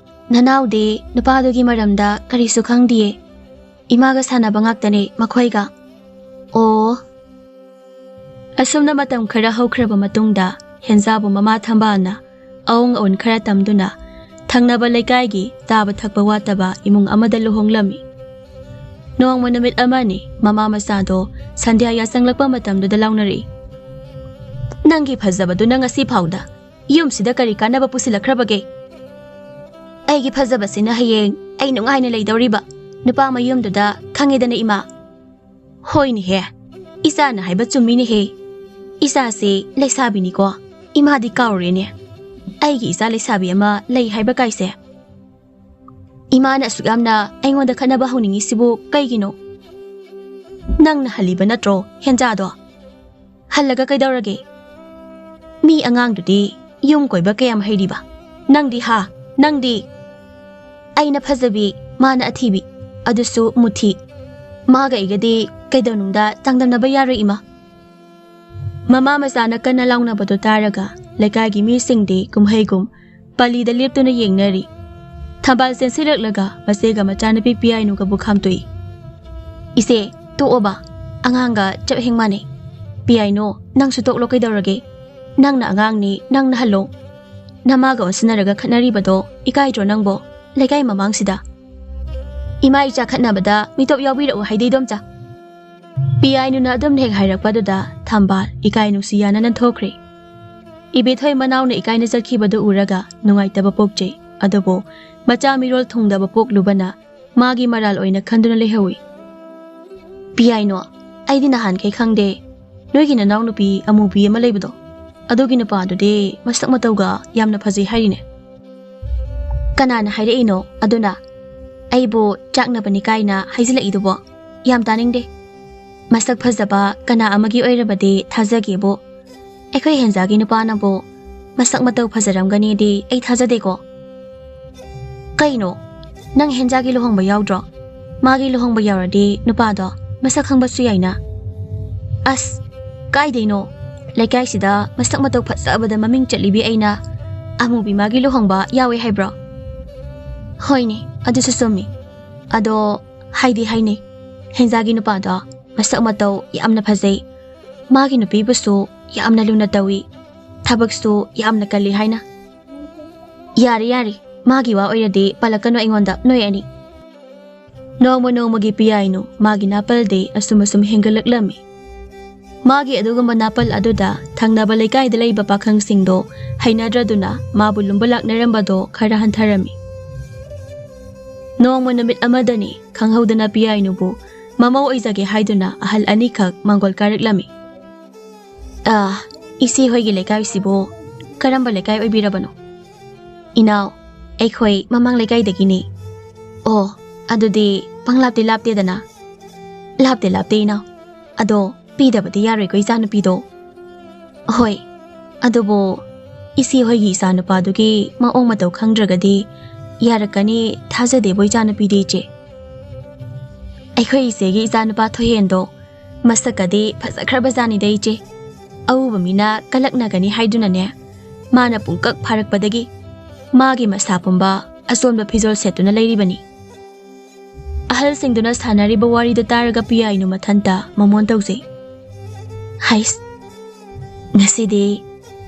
ꯅꯅꯥꯎꯗꯤ ꯅꯨꯄꯥꯗꯨꯒꯤ ꯃꯔꯝꯗ ꯀꯔꯤꯁꯨ ꯈꯪꯗꯤꯌꯦ꯫ ꯏꯃꯥꯒ ꯁꯥꯟꯅꯕ ꯉꯥꯛꯇꯅꯦ ꯃꯈꯣꯏꯒ꯫" "ꯑꯣ꯫" ꯑꯁꯨꯝꯅ ꯃꯇꯝ ꯈꯔ ꯍꯧꯈ꯭ꯔꯕ ꯃꯇꯨꯡꯗ ꯍꯦꯟꯖꯥꯕꯨ ꯃꯃꯥ ꯊꯝꯕꯥꯜꯅ ꯑꯎꯪ ꯑꯎꯟ ꯈꯔ ꯇꯝꯗꯨꯅ ꯊꯪꯅꯕ ꯂꯩꯀꯥꯏꯒꯤ ꯆꯥꯕ ꯊꯛꯄ ꯋꯥꯠꯇꯕ ꯏꯃꯨꯡ ꯑꯃꯗ ꯂꯨꯍꯣꯡꯂꯝꯃꯤ꯫ ꯅꯣꯡꯃ ꯅꯨꯃꯤꯠ ꯑꯃꯅꯤ ꯃꯃꯥ ꯃꯆꯥꯗꯣ ꯁꯟꯙ꯭ꯌꯥ ꯌꯥꯆꯪꯂꯛꯄ ꯃꯇꯝꯗꯨꯗ ꯂꯥꯎꯅꯔꯛꯏ, "ꯅꯪꯒꯤ ꯐꯖꯕꯗꯨꯅ ꯉꯁꯤ ꯐꯥꯎꯗ ꯌꯨꯝꯁꯤꯗ ꯀꯔꯤ ꯀꯥꯟꯅꯕ ꯄꯨꯁꯤꯜꯂꯛꯈ꯭ꯔꯕꯒꯦ? ꯑꯩꯒꯤ ꯐꯖꯕꯁꯤꯅ ꯍꯌꯦꯡ ꯑꯩ ꯅꯨꯡꯉꯥꯏꯅ ꯂꯩꯗꯧꯔꯤꯕ ꯅꯨꯄꯥ ꯃꯌꯨꯝꯗꯨꯗ ꯈꯪꯉꯦꯗꯅ ꯏꯃꯥ?" "ꯍꯣꯏꯅꯦꯍꯦ, ꯏꯆꯥꯅ ꯍꯥꯏꯕ ꯆꯨꯝꯃꯤꯅꯦꯍꯦ꯫ ꯏꯆꯥꯁꯦ ꯂꯩꯁꯥꯕꯤꯅꯤꯀꯣ, ꯏꯃꯥꯗꯤ ꯀꯥꯎꯔꯦꯅꯦ꯫ ꯑꯩꯒꯤ ꯏꯆꯥ ꯂꯩꯁꯥꯕꯤ ꯑꯃ ꯂꯩ ꯍꯥꯏꯕ ꯀꯥꯏꯁꯦ꯫ ꯏꯃꯥꯅ ꯑꯁꯨꯛ ꯌꯥꯝꯅ ꯑꯩꯉꯣꯟꯗ ꯈꯠꯅꯕ ꯍꯧꯅꯤꯡꯉꯤꯁꯤꯕꯨ ꯀꯩꯒꯤꯅꯣ? ꯅꯪꯅ ꯍꯜꯂꯤꯕ ꯅꯠꯇ꯭ꯔꯣ ꯍꯦꯟꯖꯥꯗꯣ? ꯍꯜꯂꯒ ꯀꯩꯗꯧꯔꯒꯦ? ꯃꯤ ꯑꯉꯥꯡꯗꯨꯗꯤ ꯌꯨꯝ ꯀꯣꯏꯕ ꯀꯌꯥꯝ ꯍꯩꯔꯤꯕ? ꯅꯪꯗꯤ ꯍꯥ? ꯅꯪꯗꯤ?" "ꯑꯩꯅ ꯐꯖꯕꯤ, ꯃꯥꯅ ꯑꯊꯤꯕꯤ, ꯑꯗꯨꯁꯨ ꯃꯨꯊꯤ꯫ ꯃꯥꯒ ꯑꯩꯒꯗꯤ ꯀꯩꯗꯧꯅꯨꯡꯗ ꯆꯥꯡꯗꯝꯅꯕ ꯌꯥꯔꯣꯏ ꯏꯃꯥ꯫" ꯃꯃꯥ ꯃꯆꯥꯅ ꯀꯟꯅ ꯂꯥꯎꯅꯕꯗꯨ ꯇꯥꯔꯒ ꯂꯩꯀꯥꯏꯒꯤ ꯃꯤꯁꯤꯡꯗꯤ ꯀꯨꯝꯍꯩꯒꯨꯝ ꯄꯂꯤꯗ ꯂꯦꯞꯇꯨꯅ ꯌꯦꯡꯅꯔꯤ꯫ ꯊꯝꯕꯥꯜ ꯆꯦꯟꯁꯤꯜꯂꯛꯂꯒ ꯃꯆꯦꯒ ꯃꯆꯥꯅꯨꯄꯤ ꯄꯤꯌꯥꯏꯅꯨꯒꯕꯨ ꯈꯥꯝꯇꯣꯛꯏ꯫ "ꯏꯆꯦ, ꯇꯣꯛꯑꯣꯕ꯫ ꯑꯉꯥꯡꯒ ꯆꯞ ꯍꯦꯛ ꯃꯥꯟꯅꯩ꯫ ꯄꯤꯌꯥꯏꯅꯣ, ꯅꯪꯁꯨ ꯇꯣꯛꯂꯣ ꯀꯩꯗꯧꯔꯒꯦ? ꯅꯪꯅ ꯑꯉꯥꯡꯅꯤ, ꯅꯪꯅ ꯍꯜꯂꯣ꯫ ꯅꯃꯥꯒ ꯑꯣꯟꯁꯤꯟꯅꯔꯒ ꯈꯠꯅꯔꯤꯕꯗꯣ ꯏꯀꯥꯏꯗ꯭ꯔꯣ ꯅꯪꯕꯣ? ꯂꯩꯀꯥꯏ ꯃꯃꯥꯡꯁꯤꯗ꯫ ꯏꯃꯥ ꯏꯆꯥ ꯈꯠꯅꯕꯗ ꯃꯤꯇꯣꯞ ꯌꯥꯎꯕꯤꯔꯛꯎ ꯍꯥꯏꯗꯦ ꯏꯗꯣꯝꯆꯥ꯫ ꯄꯤꯌꯥꯏꯅꯨꯅ ꯑꯗꯨꯝ ꯍꯦꯛ ꯍꯥꯏꯔꯛꯄꯗꯨꯗ ꯊꯝꯕꯥꯜ ꯏꯀꯥꯏ ꯅꯨꯡꯁꯤ ꯌꯥꯅꯅ ꯊꯣꯛꯈ꯭ꯔꯦ꯫ ꯏꯕꯦꯊꯣꯏ ꯃꯅꯥꯎꯅ ꯏꯀꯥꯏꯅ ꯆꯠꯈꯤꯕꯗꯨ ꯎꯔꯒ ꯅꯨꯡꯉꯥꯏꯇꯕ ꯄꯣꯛꯆꯩ꯫ ꯑꯗꯨꯕꯨ ꯃꯆꯥ ꯃꯤꯔꯣꯜ ꯊꯨꯡꯗꯕ ꯄꯣꯛꯂꯨꯕꯅ ꯃꯥꯒꯤ ꯃꯔꯥꯜ ꯑꯣꯏꯅ ꯈꯟꯗꯨꯅ ꯂꯩꯍꯧꯏ꯫ "ꯄꯤꯌꯥꯏꯅꯣ, ꯑꯩꯗꯤ ꯅꯍꯥꯟꯈꯩ ꯈꯪꯗꯦ꯫ ꯅꯣꯏꯒꯤ ꯅꯅꯥꯎꯅꯨꯄꯤ ꯑꯃꯨꯕꯤ ꯑꯃ ꯂꯩꯕꯗꯣ, ꯑꯗꯨꯒꯤ ꯅꯨꯄꯥꯗꯨꯗꯤ ꯃꯁꯛ ꯃꯇꯧꯒ ꯌꯥꯝꯅ ꯐꯖꯩ ꯍꯥꯏꯔꯤꯅꯦ꯫ ꯀꯅꯥꯅ ꯍꯥꯏꯔꯛꯏꯅꯣ ꯑꯗꯨꯅ? ꯑꯩꯕꯨ ꯆꯥꯛꯅꯕꯅꯤ ꯀꯥꯏꯅ ꯍꯥꯏꯖꯤꯜꯂꯛꯏꯗꯨꯕꯣ? ꯌꯥꯝ ꯇꯥꯅꯤꯡꯗꯦ꯫ ꯃꯁꯛ ꯐꯖꯕ ꯀꯅꯥ ꯑꯃꯒꯤ ꯑꯣꯏꯔꯕꯗꯤ ꯊꯥꯖꯒꯦꯕꯨ꯫ ꯑꯩꯈꯣꯏ ꯍꯦꯟꯖꯥꯒꯤ ꯅꯨꯄꯥꯅꯕꯨ ꯃꯁꯛ ꯃꯇꯧ ꯐꯖꯔꯝꯒꯅꯤꯗꯤ ꯑꯩ ꯊꯥꯖꯗꯦꯀꯣ꯫ ꯀꯩꯅꯣ? ꯅꯪ ꯍꯦꯟꯖꯥꯒꯤ ꯂꯨꯍꯣꯡꯕ ꯌꯥꯎꯗ꯭ꯔꯣ? ꯃꯥꯒꯤ ꯂꯨꯍꯣꯡꯕ ꯌꯥꯎꯔꯗꯤ ꯅꯨꯄꯥꯗꯣ ꯃꯁꯛ ꯈꯪꯕꯁꯨ ꯌꯥꯏꯅ꯫ ꯑꯁ, ꯀꯥꯏꯗꯩꯅꯣ? ꯂꯩꯀꯥꯏꯁꯤꯗ ꯃꯁꯛ ꯃꯇꯧ ꯐꯖꯕꯗ ꯃꯃꯤꯡ ꯆꯠꯂꯤꯕꯤ ꯑꯩꯅ ꯑꯃꯨꯕꯤ ꯃꯥꯒꯤ ꯂꯨꯍꯣꯡꯕ ꯌꯥꯎꯋꯦ ꯍꯥꯏꯕ꯭ꯔꯣ? ꯍꯣꯏꯅꯦ, ꯑꯗꯨꯁꯨ ꯆꯨꯝꯃꯤ꯫ ꯑꯗꯣ ꯍꯥꯏꯗꯤ ꯍꯥꯏꯅꯩ, ꯍꯦꯟꯖꯥꯒꯤ ꯅꯨꯄꯥꯗꯣ ꯃꯁꯛ ꯃꯇꯧ ꯌꯥꯝꯅ ꯐꯖꯩ꯫ ꯃꯥꯒꯤ ꯅꯨꯄꯤꯕꯨꯁꯨ ꯌꯥꯝꯅ ꯂꯨꯅ ꯇꯧꯏ꯫ ꯊꯕꯛꯁꯨ ꯌꯥꯝꯅ ꯀꯜꯂꯤ ꯍꯥꯏꯅ꯫ ꯌꯥꯔꯦ, ꯌꯥꯔꯦ, ꯃꯥꯒꯤ ꯋꯥ ꯑꯣꯏꯔꯗꯤ ꯄꯜꯂꯛꯀꯅꯨ ꯑꯩꯉꯣꯟꯗ, ꯅꯣꯏ ꯑꯅꯤ꯫ ꯅꯣꯡꯃ ꯅꯣꯡꯃꯒꯤ ꯄꯤꯌꯥꯏꯅꯨ ꯃꯥꯒꯤ ꯅꯥꯄꯜꯗꯤ ꯑꯁꯨꯝ ꯑꯁꯨꯝ ꯍꯦꯟꯒꯠꯂꯛꯂꯝꯃꯤ꯫ ꯃꯥꯒꯤ ꯑꯗꯨꯒꯨꯝꯕ ꯅꯥꯄꯜ ꯑꯗꯨꯗ ꯊꯪꯅꯕ ꯂꯩꯀꯥꯏꯗ ꯂꯩꯕ ꯄꯥꯈꯪꯁꯤꯡꯗꯣ ꯍꯩꯅꯗ꯭ꯔꯗꯨꯅ ꯃꯥꯕꯨ ꯂꯨꯝꯕ ꯂꯥꯛꯅꯔꯝꯕꯗꯣ ꯈꯔ ꯍꯟꯊꯔꯝꯃꯤ꯫ ꯅꯣꯡꯃ ꯅꯨꯃꯤꯠ ꯑꯃꯗꯅꯤ ꯈꯪꯍꯧꯗꯅ ꯄꯤꯌꯥꯏꯅꯨꯕꯨ ꯃꯃꯧ ꯑꯣꯏꯖꯒꯦ ꯍꯥꯏꯗꯨꯅ ꯑꯍꯜ ꯑꯅꯤꯈꯛ ꯃꯥꯡꯒꯣꯜ ꯀꯥꯔꯛꯂꯝꯃꯤ꯫ "ꯑꯥ, ꯏꯆꯦ ꯍꯣꯏꯒꯤ ꯂꯩꯀꯥꯏꯁꯤꯕꯨ ꯀꯔꯝꯕ ꯂꯩꯀꯥꯏ ꯑꯣꯏꯕꯤꯔꯕꯅꯣ?" "ꯏꯅꯥꯎ, ꯑꯩꯈꯣꯏ ꯃꯃꯥꯡ ꯂꯩꯀꯥꯏꯗꯒꯤꯅꯤ꯫" "ꯑꯣ, ꯑꯗꯨꯗꯤ ꯄꯪꯂꯥꯞꯇꯤ ꯂꯥꯞꯇꯦꯗꯅ?" "ꯂꯥꯞꯇꯦ, ꯂꯥꯞꯇꯦ ꯏꯅꯥꯎ꯫ ꯑꯗꯣ ꯄꯤꯗꯕꯗꯤ ꯌꯥꯔꯣꯏꯀꯣ ꯏꯆꯥꯅꯨꯄꯤꯗꯣ꯫" "ꯍꯣꯏ, ꯑꯗꯨꯕꯨ ꯏꯆꯦ ꯍꯣꯏꯒꯤ ꯏꯆꯥꯅꯨꯄꯥꯗꯨꯒꯤ ꯃꯑꯣꯡ ꯃꯇꯧ ꯈꯪꯗ꯭ꯔꯒꯗꯤ ꯌꯥꯔꯛꯀꯅꯤ ꯊꯥꯖꯗꯦꯕꯣ ꯏꯆꯥꯅꯨꯄꯤꯗꯤ ꯏꯆꯦ꯫" "ꯑꯩꯈꯣꯏ ꯏꯆꯦꯒꯤ ꯏꯆꯥꯅꯨꯄꯥ ꯊꯣꯏꯍꯦꯟꯗꯣ ꯃꯁꯛꯀꯗꯤ ꯐꯖꯈ꯭ꯔꯕꯖꯥꯠꯅꯤꯗ ꯏꯆꯦ꯫ ꯑꯎꯕ ꯃꯤꯅ ꯀꯂꯛꯅꯒꯅꯤ ꯍꯥꯏꯗꯨꯅꯅꯦ, ꯃꯥꯅ ꯄꯨꯡꯀꯛ ꯐꯥꯔꯛꯄꯗꯒꯤ ꯃꯥꯒꯤ ꯃꯁꯥ ꯄꯨꯝꯕ ꯑꯆꯣꯟꯕ ꯐꯤꯖꯣꯜ ꯁꯦꯠꯇꯨꯅ ꯂꯩꯔꯤꯕꯅꯤ꯫" ꯑꯍꯜꯁꯤꯡꯗꯨꯅ ꯁꯥꯟꯅꯔꯤꯕ ꯋꯥꯔꯤꯗꯨ ꯇꯥꯔꯒ ꯄꯤꯌꯥꯏꯅꯨ ꯃꯊꯟꯇ ꯃꯣꯃꯣꯟ ꯇꯧꯖꯩ꯫ ꯍꯩꯁ, ꯉꯁꯤꯗꯤ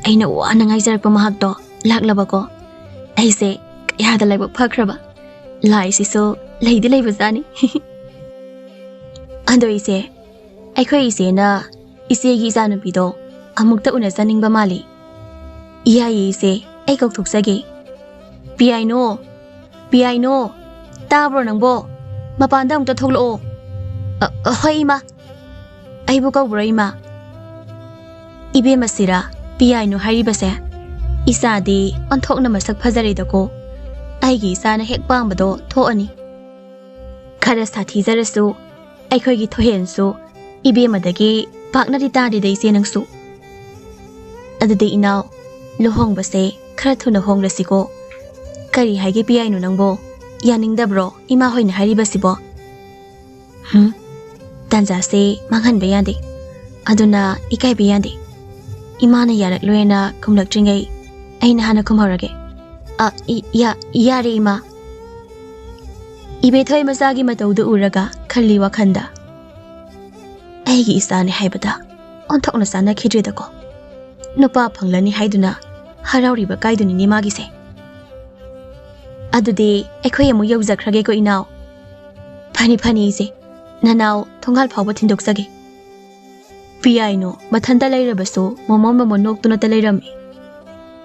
ꯑꯩꯅ ꯋꯥꯅ ꯉꯥꯏꯖꯔꯛꯄ ꯃꯍꯥꯛꯇꯣ ꯂꯥꯛꯂꯕꯀꯣ꯫ ꯑꯩꯁꯦ ꯀꯌꯥꯗ ꯂꯥꯏꯕꯛ ꯐꯈ꯭ꯔꯕ꯫ ꯂꯥꯏꯁꯤꯁꯨ ꯂꯩꯗꯤ ꯂꯩꯕꯖꯥꯠꯅꯤ꯫ ꯑꯗꯣ ꯏꯆꯦ, ꯑꯩꯈꯣꯏ ꯏꯆꯦꯅ ꯏꯆꯦꯒꯤ ꯏꯆꯥꯅꯨꯄꯤꯗꯣ ꯑꯃꯨꯛꯇ ꯎꯅꯖꯅꯤꯡꯕ ꯃꯥꯜꯂꯤ꯫ ꯌꯥꯏꯌꯦ ꯏꯆꯦ, ꯑꯩ ꯀꯧꯊꯣꯛꯆꯒꯦ꯫ ꯄꯤꯌꯥꯏꯅꯣ, ꯄꯤꯌꯥꯏꯅꯣ, ꯇꯥꯕ꯭ꯔꯣ ꯅꯪꯕꯣ? ꯃꯄꯥꯟꯗ ꯑꯃꯨꯛꯇ ꯊꯣꯛꯂꯛꯑꯣ꯫ "ꯑ, ꯑ, ꯍꯣꯏ ꯏꯃꯥ꯫ ꯑꯩꯕꯨ ꯀꯧꯕ꯭ꯔꯣ ꯏꯃꯥ?" ꯏꯕꯦꯝꯃꯁꯤꯔ ꯄꯤꯌꯥꯏꯅꯨ ꯍꯥꯏꯔꯤꯕꯁꯦ? ꯏꯆꯥꯗꯤ ꯑꯣꯟꯊꯣꯛꯅ ꯃꯁꯛ ꯐꯖꯔꯦꯗꯀꯣ꯫ ꯑꯩꯒꯤ ꯏꯆꯥꯅ ꯍꯦꯛ ꯄꯥꯝꯕꯗꯣ ꯊꯣꯛꯑꯅꯤ꯫ ꯈꯔ ꯁꯥꯊꯤꯖꯔꯁꯨ ꯑꯩꯈꯣꯏꯒꯤ ꯊꯣꯏꯍꯦꯟꯁꯨ ꯏꯕꯦꯝꯃꯗꯒꯤ ꯄꯥꯛꯅꯗꯤ ꯇꯥꯗꯦꯗ ꯏꯆꯦ ꯅꯪꯁꯨ꯫ ꯑꯗꯨꯗꯤ ꯏꯅꯥꯎ, ꯂꯨꯍꯣꯡꯕꯁꯦ ꯈꯔ ꯊꯨꯅ ꯍꯣꯡꯂꯁꯤꯀꯣ꯫ ꯀꯔꯤ ꯍꯥꯏꯒꯦ ꯄꯤꯌꯥꯏꯅꯨ ꯅꯪꯕꯣ? ꯌꯥꯅꯤꯡꯗꯕ꯭ꯔꯣ ꯏꯃꯥ ꯍꯣꯏꯅ ꯍꯥꯏꯔꯤꯕꯁꯤꯕꯣ? ꯍꯨꯝ, ꯇꯥꯟꯖꯥꯁꯦ ꯃꯥꯡꯍꯟꯕ ꯌꯥꯗꯦ꯫ ꯑꯗꯨꯅ ꯏꯀꯥꯏꯕ ꯌꯥꯗꯦ꯫ ꯏꯃꯥꯅ ꯌꯥꯔꯛꯂꯣꯏꯅ ꯈꯨꯝꯂꯛꯇ꯭ꯔꯤꯉꯩ ꯑꯩꯅ ꯍꯥꯟꯅ ꯈꯨꯝꯍꯧꯔꯒꯦ꯫ "ꯑ, ꯏ-, ꯌꯥ-, ꯌꯥꯔꯦ ꯏꯃꯥ꯫" ꯏꯕꯦꯊꯣꯏ ꯃꯆꯥꯒꯤ ꯃꯇꯧꯗꯨ ꯎꯔꯒ ꯈꯜꯂꯤ ꯋꯥꯈꯜꯗ, "ꯑꯩꯒꯤ ꯏꯆꯥꯅꯤ ꯍꯥꯏꯕꯗ ꯑꯣꯟꯊꯣꯛꯅ ꯆꯥꯟꯅꯈꯤꯗ꯭ꯔꯦꯗꯀꯣ꯫ ꯅꯨꯄꯥ ꯐꯪꯂꯅꯤ ꯍꯥꯏꯗꯨꯅ ꯍꯔꯥꯎꯔꯤꯕ ꯀꯥꯏꯗꯨꯅꯤꯅꯦ ꯃꯥꯒꯤꯁꯦ꯫ ꯑꯗꯨꯗꯤ ꯑꯩꯈꯣꯏ ꯑꯃꯨꯛ ꯌꯧꯖꯈ꯭ꯔꯒꯦꯀꯣ ꯏꯅꯥꯎ꯫ ꯐꯅꯤ ꯐꯅꯤ ꯏꯆꯦ, ꯅꯅꯥꯎ ꯊꯣꯡꯒꯥꯜ ꯐꯥꯎꯕ ꯊꯤꯟꯗꯣꯛꯆꯒꯦ꯫" ꯄꯤꯌꯥꯏꯅꯨ ꯃꯊꯟꯇ ꯂꯩꯔꯕꯁꯨ ꯃꯣꯃꯣꯟ ꯃꯣꯃꯣꯟ ꯅꯣꯛꯇꯨꯅꯇ ꯂꯩꯔꯝꯃꯤ꯫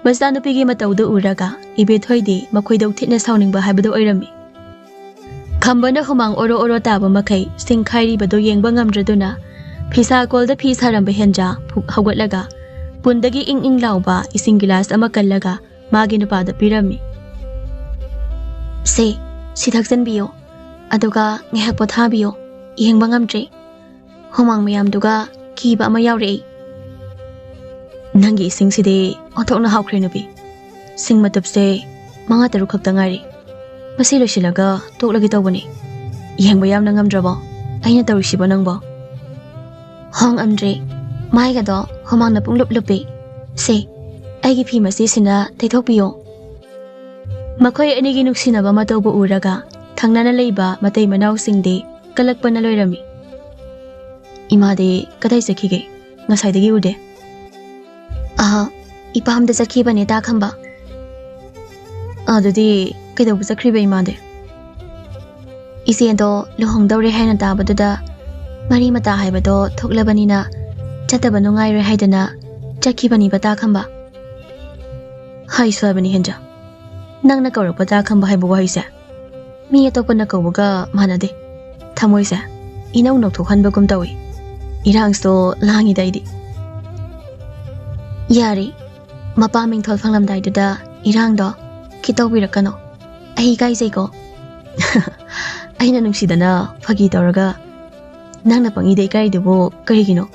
ꯃꯆꯥꯅꯨꯄꯤꯒꯤ ꯃꯇꯧꯗꯨ ꯎꯔꯒ ꯏꯕꯦꯊꯣꯏꯗꯤ ꯃꯈꯣꯏꯗꯧ ꯊꯤꯠꯅ ꯁꯥꯎꯅꯤꯡꯕ ꯍꯥꯏꯕꯗꯨ ꯑꯣꯏꯔꯝꯃꯤ꯫ ꯈꯝꯕꯅ ꯍꯨꯃꯥꯡ ꯑꯣꯔꯣ ꯑꯣꯔꯣ ꯇꯥꯕ ꯃꯈꯩ ꯁꯤꯡ ꯈꯥꯏꯔꯤꯕꯗꯨ ꯌꯦꯡꯕ ꯉꯝꯗ꯭ꯔꯗꯨꯅ ꯐꯤꯁꯥꯀꯣꯜꯗ ꯐꯤ ꯁꯥꯔꯝꯕ ꯍꯦꯟꯖꯥ ꯐꯨꯛ ꯍꯧꯒꯠꯂꯒ ꯄꯨꯟꯗꯒꯤ ꯏꯪ ꯏꯪ ꯂꯥꯎꯕ ꯏꯁꯤꯡ ꯒꯤꯂꯥꯁ ꯑꯃ ꯀꯜꯂꯒ ꯃꯥꯒꯤ ꯅꯨꯄꯥꯗ ꯄꯤꯔꯝꯃꯤ꯫ "ꯁꯦ, ꯁꯤ ꯊꯛꯆꯟꯕꯤꯌꯨ, ꯑꯗꯨꯒ ꯉꯥꯏꯍꯥꯛ ꯄꯣꯊꯥꯕꯤꯌꯨ, ꯌꯦꯡꯕ ꯉꯝꯗ꯭ꯔꯦ꯫ ꯍꯨꯃꯥꯡ ꯃꯌꯥꯝꯗꯨꯒ ꯀꯤꯕ ꯑꯃ ꯌꯥꯎꯔꯛꯏ꯫" "ꯅꯪꯒꯤ ꯏꯁꯤꯡꯁꯤꯗꯤ ꯑꯣꯟꯊꯣꯛꯅ ꯍꯥꯎꯈ꯭ꯔꯦ ꯅꯨꯄꯤ꯫ ꯁꯤꯡ ꯃꯇꯨꯞꯁꯦ ꯃꯉꯥ ꯇꯔꯨꯛ ꯈꯛꯇ ꯉꯥꯏꯔꯤ꯫ ꯃꯁꯤ ꯂꯣꯏꯁꯤꯜꯂꯒ ꯇꯣꯛꯂꯒꯦ ꯇꯧꯕꯅꯤ꯫ ꯌꯦꯡꯕ ꯌꯥꯝꯅ ꯉꯝꯗ꯭ꯔꯕꯣ ꯑꯩꯅ ꯇꯧꯔꯤꯁꯤꯕꯣ ꯅꯪꯕꯣ?" "ꯍꯣꯡ ꯑꯝꯗ꯭ꯔꯦ, ꯃꯥꯏꯒꯗꯣ ꯍꯨꯃꯥꯡꯅ ꯄꯨꯡꯂꯨꯞ ꯂꯨꯞꯄꯤ꯫ ꯁꯦ, ꯑꯩꯒꯤ ꯐꯤ ꯃꯆꯦꯁꯤꯅ ꯇꯩꯊꯣꯛꯄꯤꯌꯣ꯫" ꯃꯈꯣꯏ ꯑꯅꯤꯒꯤ ꯅꯨꯡꯁꯤꯅꯕ ꯃꯇꯧꯕꯨ ꯎꯔꯒ ꯊꯪꯅꯅ ꯂꯩꯕ ꯃꯇꯩ ꯃꯅꯥꯎꯁꯤꯡꯗꯤ ꯀꯂꯛꯄꯅ ꯂꯣꯏꯔꯝꯃꯤ꯫ "ꯏꯃꯥꯗꯤ ꯀꯗꯥꯏ ꯆꯠꯈꯤꯒꯦ? ꯉꯁꯥꯏꯗꯒꯤ ꯎꯗꯦ꯫" "ꯑꯍ, ꯏꯄꯥꯝꯗ ꯆꯠꯈꯤꯕꯅꯦ ꯇꯥ ꯈꯝꯕ꯫" "ꯑꯗꯨꯗꯤ ꯀꯩꯗꯧꯕ ꯆꯠꯈ꯭ꯔꯤꯕ ꯏꯃꯥꯗꯤ?" "ꯏꯆꯦꯗꯣ ꯂꯨꯍꯣꯡꯗꯧꯔꯦ ꯍꯥꯏꯅ ꯇꯥꯕꯗꯨꯗ ꯃꯔꯤ ꯃꯇꯥ ꯍꯥꯏꯕꯗꯣ ꯊꯣꯛꯂꯕꯅꯤꯅ ꯆꯠꯇꯕ ꯅꯨꯡꯉꯥꯏꯔꯣꯏ ꯍꯥꯏꯗꯅ ꯆꯠꯈꯤꯕꯅꯤꯕ ꯇꯥ ꯈꯝꯕ꯫" "ꯍꯥꯏꯁꯨ ꯍꯥꯏꯕꯅꯤ ꯍꯦꯟꯖꯥ, ꯅꯪꯅ ꯀꯧꯔꯛꯄ ꯇꯥ ꯈꯝꯕ ꯍꯥꯏꯕ ꯋꯥꯍꯩꯁꯦ ꯃꯤ ꯑꯇꯣꯞꯄꯅ ꯀꯧꯕꯒ ꯃꯥꯟꯅꯗꯦ꯫ ꯊꯃꯣꯏꯁꯦ ꯏꯅꯧ ꯅꯧꯊꯣꯛꯍꯟꯕꯒꯨꯝ ꯇꯧꯏ꯫ ꯏꯔꯥꯡꯁꯨ ꯂꯥꯡꯉꯤꯗ ꯑꯩꯗꯤ꯫" "ꯌꯥꯔꯦ, ꯃꯄꯥ ꯃꯤꯡꯊꯣꯜ ꯐꯪꯂꯝꯗꯥꯏꯗꯨꯗ ꯏꯔꯥꯡꯗꯣ ꯈꯤꯇꯧꯕꯤꯔꯛꯀꯅꯣ꯫ ꯑꯩ ꯏꯀꯥꯏꯖꯩꯀꯣ꯫" "ꯑꯩꯅ ꯅꯨꯡꯁꯤꯗꯅ ꯐꯥꯒꯤ ꯇꯧꯔꯒ ꯅꯪꯅ ꯄꯪꯏꯗ ꯏꯀꯥꯏꯔꯤꯗꯨꯕꯨ ꯀꯔꯤꯒꯤꯅꯣ?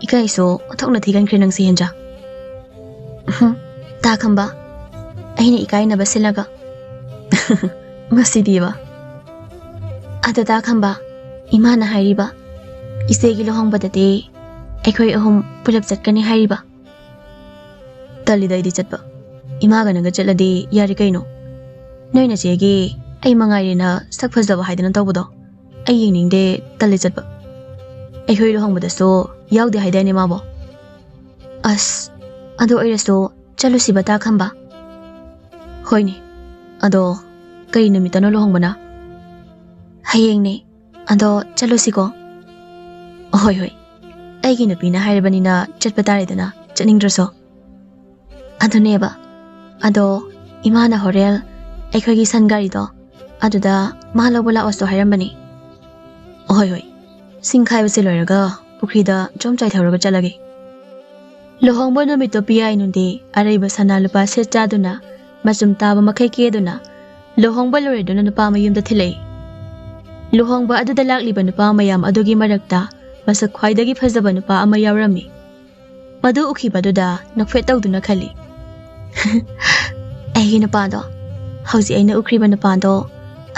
ꯏꯀꯥꯏꯁꯨ ꯑꯣꯟꯊꯣꯛꯅ ꯊꯤꯒꯟꯈ꯭ꯔꯦ ꯅꯪꯁꯦ ꯍꯦꯟꯖꯥ꯫" "ꯍꯨꯝ, ꯇꯥ ꯈꯝꯕ, ꯑꯩꯅ ꯏꯀꯥꯏꯅꯕ ꯁꯤꯜꯂꯒ꯫" "ꯃꯁꯤꯗꯤꯕ꯫" "ꯑꯗꯣ ꯇꯥ ꯈꯝꯕ, ꯏꯃꯥꯅ ꯍꯥꯏꯔꯤꯕ ꯏꯆꯦꯒꯤ ꯂꯨꯍꯣꯡꯕꯗꯗꯤ ꯑꯩꯈꯣꯏ ꯑꯍꯨꯝ ꯄꯨꯂꯞ ꯆꯠꯀꯅꯤ ꯍꯥꯏꯔꯤꯕ꯫" "ꯇꯜꯂꯤꯗ ꯑꯩꯗꯤ ꯆꯠꯄ꯫ ꯏꯃꯥꯒ ꯅꯪꯒ ꯆꯠꯂꯗꯤ ꯌꯥꯔꯦ ꯀꯩꯅꯣ꯫ ꯅꯣꯏ ꯅꯆꯦꯒꯤ ꯑꯩ ꯃꯉꯥꯏꯔꯦꯅ ꯁꯛ ꯐꯖꯕ ꯍꯥꯏꯗꯅ ꯇꯧꯕꯗꯣ ꯑꯩ ꯌꯦꯡꯅꯤꯡꯗꯦ, ꯇꯜꯂꯦ ꯆꯠꯄ꯫ ꯑꯩꯈꯣꯏ ꯂꯨꯍꯣꯡꯕꯗꯁꯨ ꯌꯥꯎꯗꯦ ꯍꯥꯏꯗꯥꯏꯅꯦ ꯃꯥꯕꯣ?" "ꯑꯁ, ꯑꯗꯨ ꯑꯣꯏꯔꯁꯨ ꯆꯠꯂꯨꯁꯤꯕ ꯇꯥ ꯈꯝꯕ꯫" "ꯍꯣꯏꯅꯦ, ꯑꯗꯣ ꯀꯔꯤ ꯅꯨꯃꯤꯠꯇꯅꯣ ꯂꯨꯍꯣꯡꯕꯅ?" "ꯍꯌꯦꯡꯅꯦ꯫ ꯑꯗꯣ ꯆꯠꯂꯨꯁꯤꯀꯣ꯫" "ꯍꯣꯏ, ꯍꯣꯏ, ꯑꯩꯒꯤ ꯅꯨꯄꯤꯅ ꯍꯥꯏꯔꯕꯅꯤꯅ ꯆꯠꯄ ꯇꯥꯔꯦꯗꯅ, ꯆꯠꯅꯤꯡꯗ꯭ꯔꯁꯨ꯫" "ꯑꯗꯨꯅꯦꯕ꯫ ꯑꯗꯣ ꯏꯃꯥꯅ ꯍꯣꯔꯦꯟ ꯑꯩꯈꯣꯏꯒꯤ ꯁꯟ ꯒꯥꯔꯤꯗꯣ ꯑꯗꯨꯗ ꯃꯥ ꯂꯧꯕ ꯂꯥꯛꯑꯣꯁꯨ ꯍꯥꯏꯔꯝꯕꯅꯤ꯫" "ꯍꯣꯏ, ꯍꯣꯏ, ꯁꯤꯡ ꯈꯥꯏꯕꯁꯦ ꯂꯣꯏꯔꯒ ꯄꯨꯈ꯭ꯔꯤꯗ ꯖꯣꯝ ꯆꯥꯏꯊꯧꯔꯒ ꯆꯠꯂꯒꯦ꯫" ꯂꯨꯍꯣꯡꯕ ꯅꯨꯃꯤꯠꯇꯣ ꯄꯤꯌꯥꯏꯅꯨꯗꯤ ꯑꯔꯩꯕ ꯁꯅꯥ ꯂꯨꯄꯥ ꯁꯦꯠ ꯆꯥꯗꯨꯅ, ꯃꯆꯨꯝ ꯇꯥꯕ ꯃꯈꯩ ꯀꯦꯗꯨꯅ, ꯂꯨꯍꯣꯡꯕ ꯂꯣꯏꯔꯗꯨꯅ ꯅꯨꯄꯥ ꯃꯌꯨꯝꯗ ꯊꯤꯜꯂꯛꯏ꯫ ꯂꯨꯍꯣꯡꯕ ꯑꯗꯨꯗ ꯂꯥꯛꯂꯤꯕ ꯅꯨꯄꯥ ꯃꯌꯥꯝ ꯑꯗꯨꯒꯤ ꯃꯔꯛꯇ ꯃꯁꯛ ꯈ꯭ꯋꯥꯏꯗꯒꯤ ꯐꯖꯕ ꯅꯨꯄꯥ ꯑꯃ ꯌꯥꯎꯔꯝꯃꯤ꯫ ꯃꯗꯨ ꯎꯈꯤꯕꯗꯨꯗ ꯅꯣꯛꯐꯦꯠ ꯇꯧꯗꯨꯅ ꯈꯜꯂꯤ, "ꯑꯩꯒꯤ ꯅꯨꯄꯥꯗꯣ, ꯍꯧꯖꯤꯛ ꯑꯩꯅ ꯎꯈ꯭ꯔꯤꯕ ꯅꯨꯄꯥꯗꯣ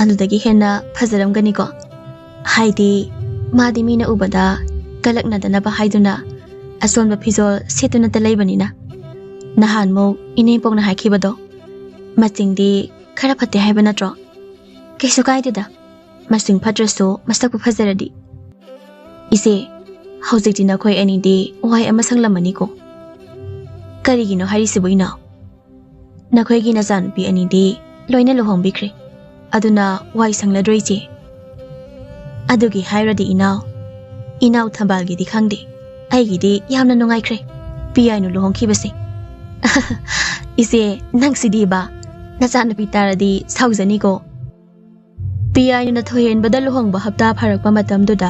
ꯑꯗꯨꯗꯒꯤ ꯍꯦꯟꯅ ꯐꯖꯔꯝꯒꯅꯤꯀꯣ꯫ ꯍꯥꯏꯗꯤ ꯃꯥꯗꯤ ꯃꯤꯅ ꯎꯕꯗ ꯀꯂꯛꯅꯗꯅꯕ ꯍꯥꯏꯗꯨꯅ ꯑꯆꯣꯟꯕ ꯐꯤꯖꯣꯜ ꯁꯦꯠꯇꯨꯅꯇ ꯂꯩꯕꯅꯤꯅ꯫ ꯅꯍꯥꯟꯃꯨꯛ ꯏꯅꯦꯝꯄꯣꯛꯅ ꯍꯥꯏꯈꯤꯕꯗꯣ, ꯃꯆꯤꯡꯗꯤ ꯈꯔ ꯐꯠꯇꯦ ꯍꯥꯏꯕ ꯅꯠꯇ꯭ꯔꯣ?" ꯀꯩꯁꯨ ꯀꯥꯏꯗꯦꯗ, ꯃꯁꯤꯡ ꯐꯠꯇ꯭ꯔꯁꯨ ꯃꯁꯛꯄꯨ ꯐꯖꯔꯗꯤ꯫ ꯏꯆꯦ, ꯍꯧꯖꯤꯛꯇꯤ ꯅꯈꯣꯏ ꯑꯅꯤꯗꯤ ꯋꯥꯍꯩ ꯑꯃ ꯁꯪꯂꯝꯃꯅꯤꯀꯣ? ꯀꯔꯤꯒꯤꯅꯣ ꯍꯥꯏꯔꯤꯁꯤꯕꯨ, ꯏꯅꯥꯎ? ꯅꯈꯣꯏꯒꯤ ꯅꯆꯥꯅꯨꯄꯤ ꯑꯅꯤꯗꯤ ꯂꯣꯏꯅ ꯂꯨꯍꯣꯡꯕꯤꯈ꯭ꯔꯦ, ꯑꯗꯨꯅ ꯋꯥꯏ ꯁꯪꯂꯗ꯭ꯔꯣ, ꯏꯆꯦ? ꯑꯗꯨꯒꯤ ꯍꯥꯏꯔꯗꯤ, ꯏꯅꯥꯎ, ꯏꯅꯥꯎ ꯊꯝꯕꯥꯜꯒꯤꯗꯤ ꯈꯪꯗꯦ, ꯑꯩꯒꯤꯗꯤ ꯌꯥꯝꯅ ꯅꯨꯡꯉꯥꯏꯈ꯭ꯔꯦ ꯄꯤꯌꯥꯏꯅꯨ ꯂꯨꯍꯣꯡꯈꯤꯕꯁꯦ꯫ ꯏꯆꯦ, ꯅꯪꯁꯤꯗꯤꯕ, ꯅꯆꯥꯅꯨꯄꯤ ꯇꯥꯔꯗꯤ ꯁꯥꯎꯖꯅꯤꯀꯣ꯫ ꯄꯤꯌꯥꯏꯅꯨꯅ ꯊꯣꯏꯍꯦꯟꯕꯗ ꯂꯨꯍꯣꯡꯕ ꯍꯞꯇꯥ ꯐꯥꯔꯛꯄ ꯃꯇꯝꯗꯨꯗ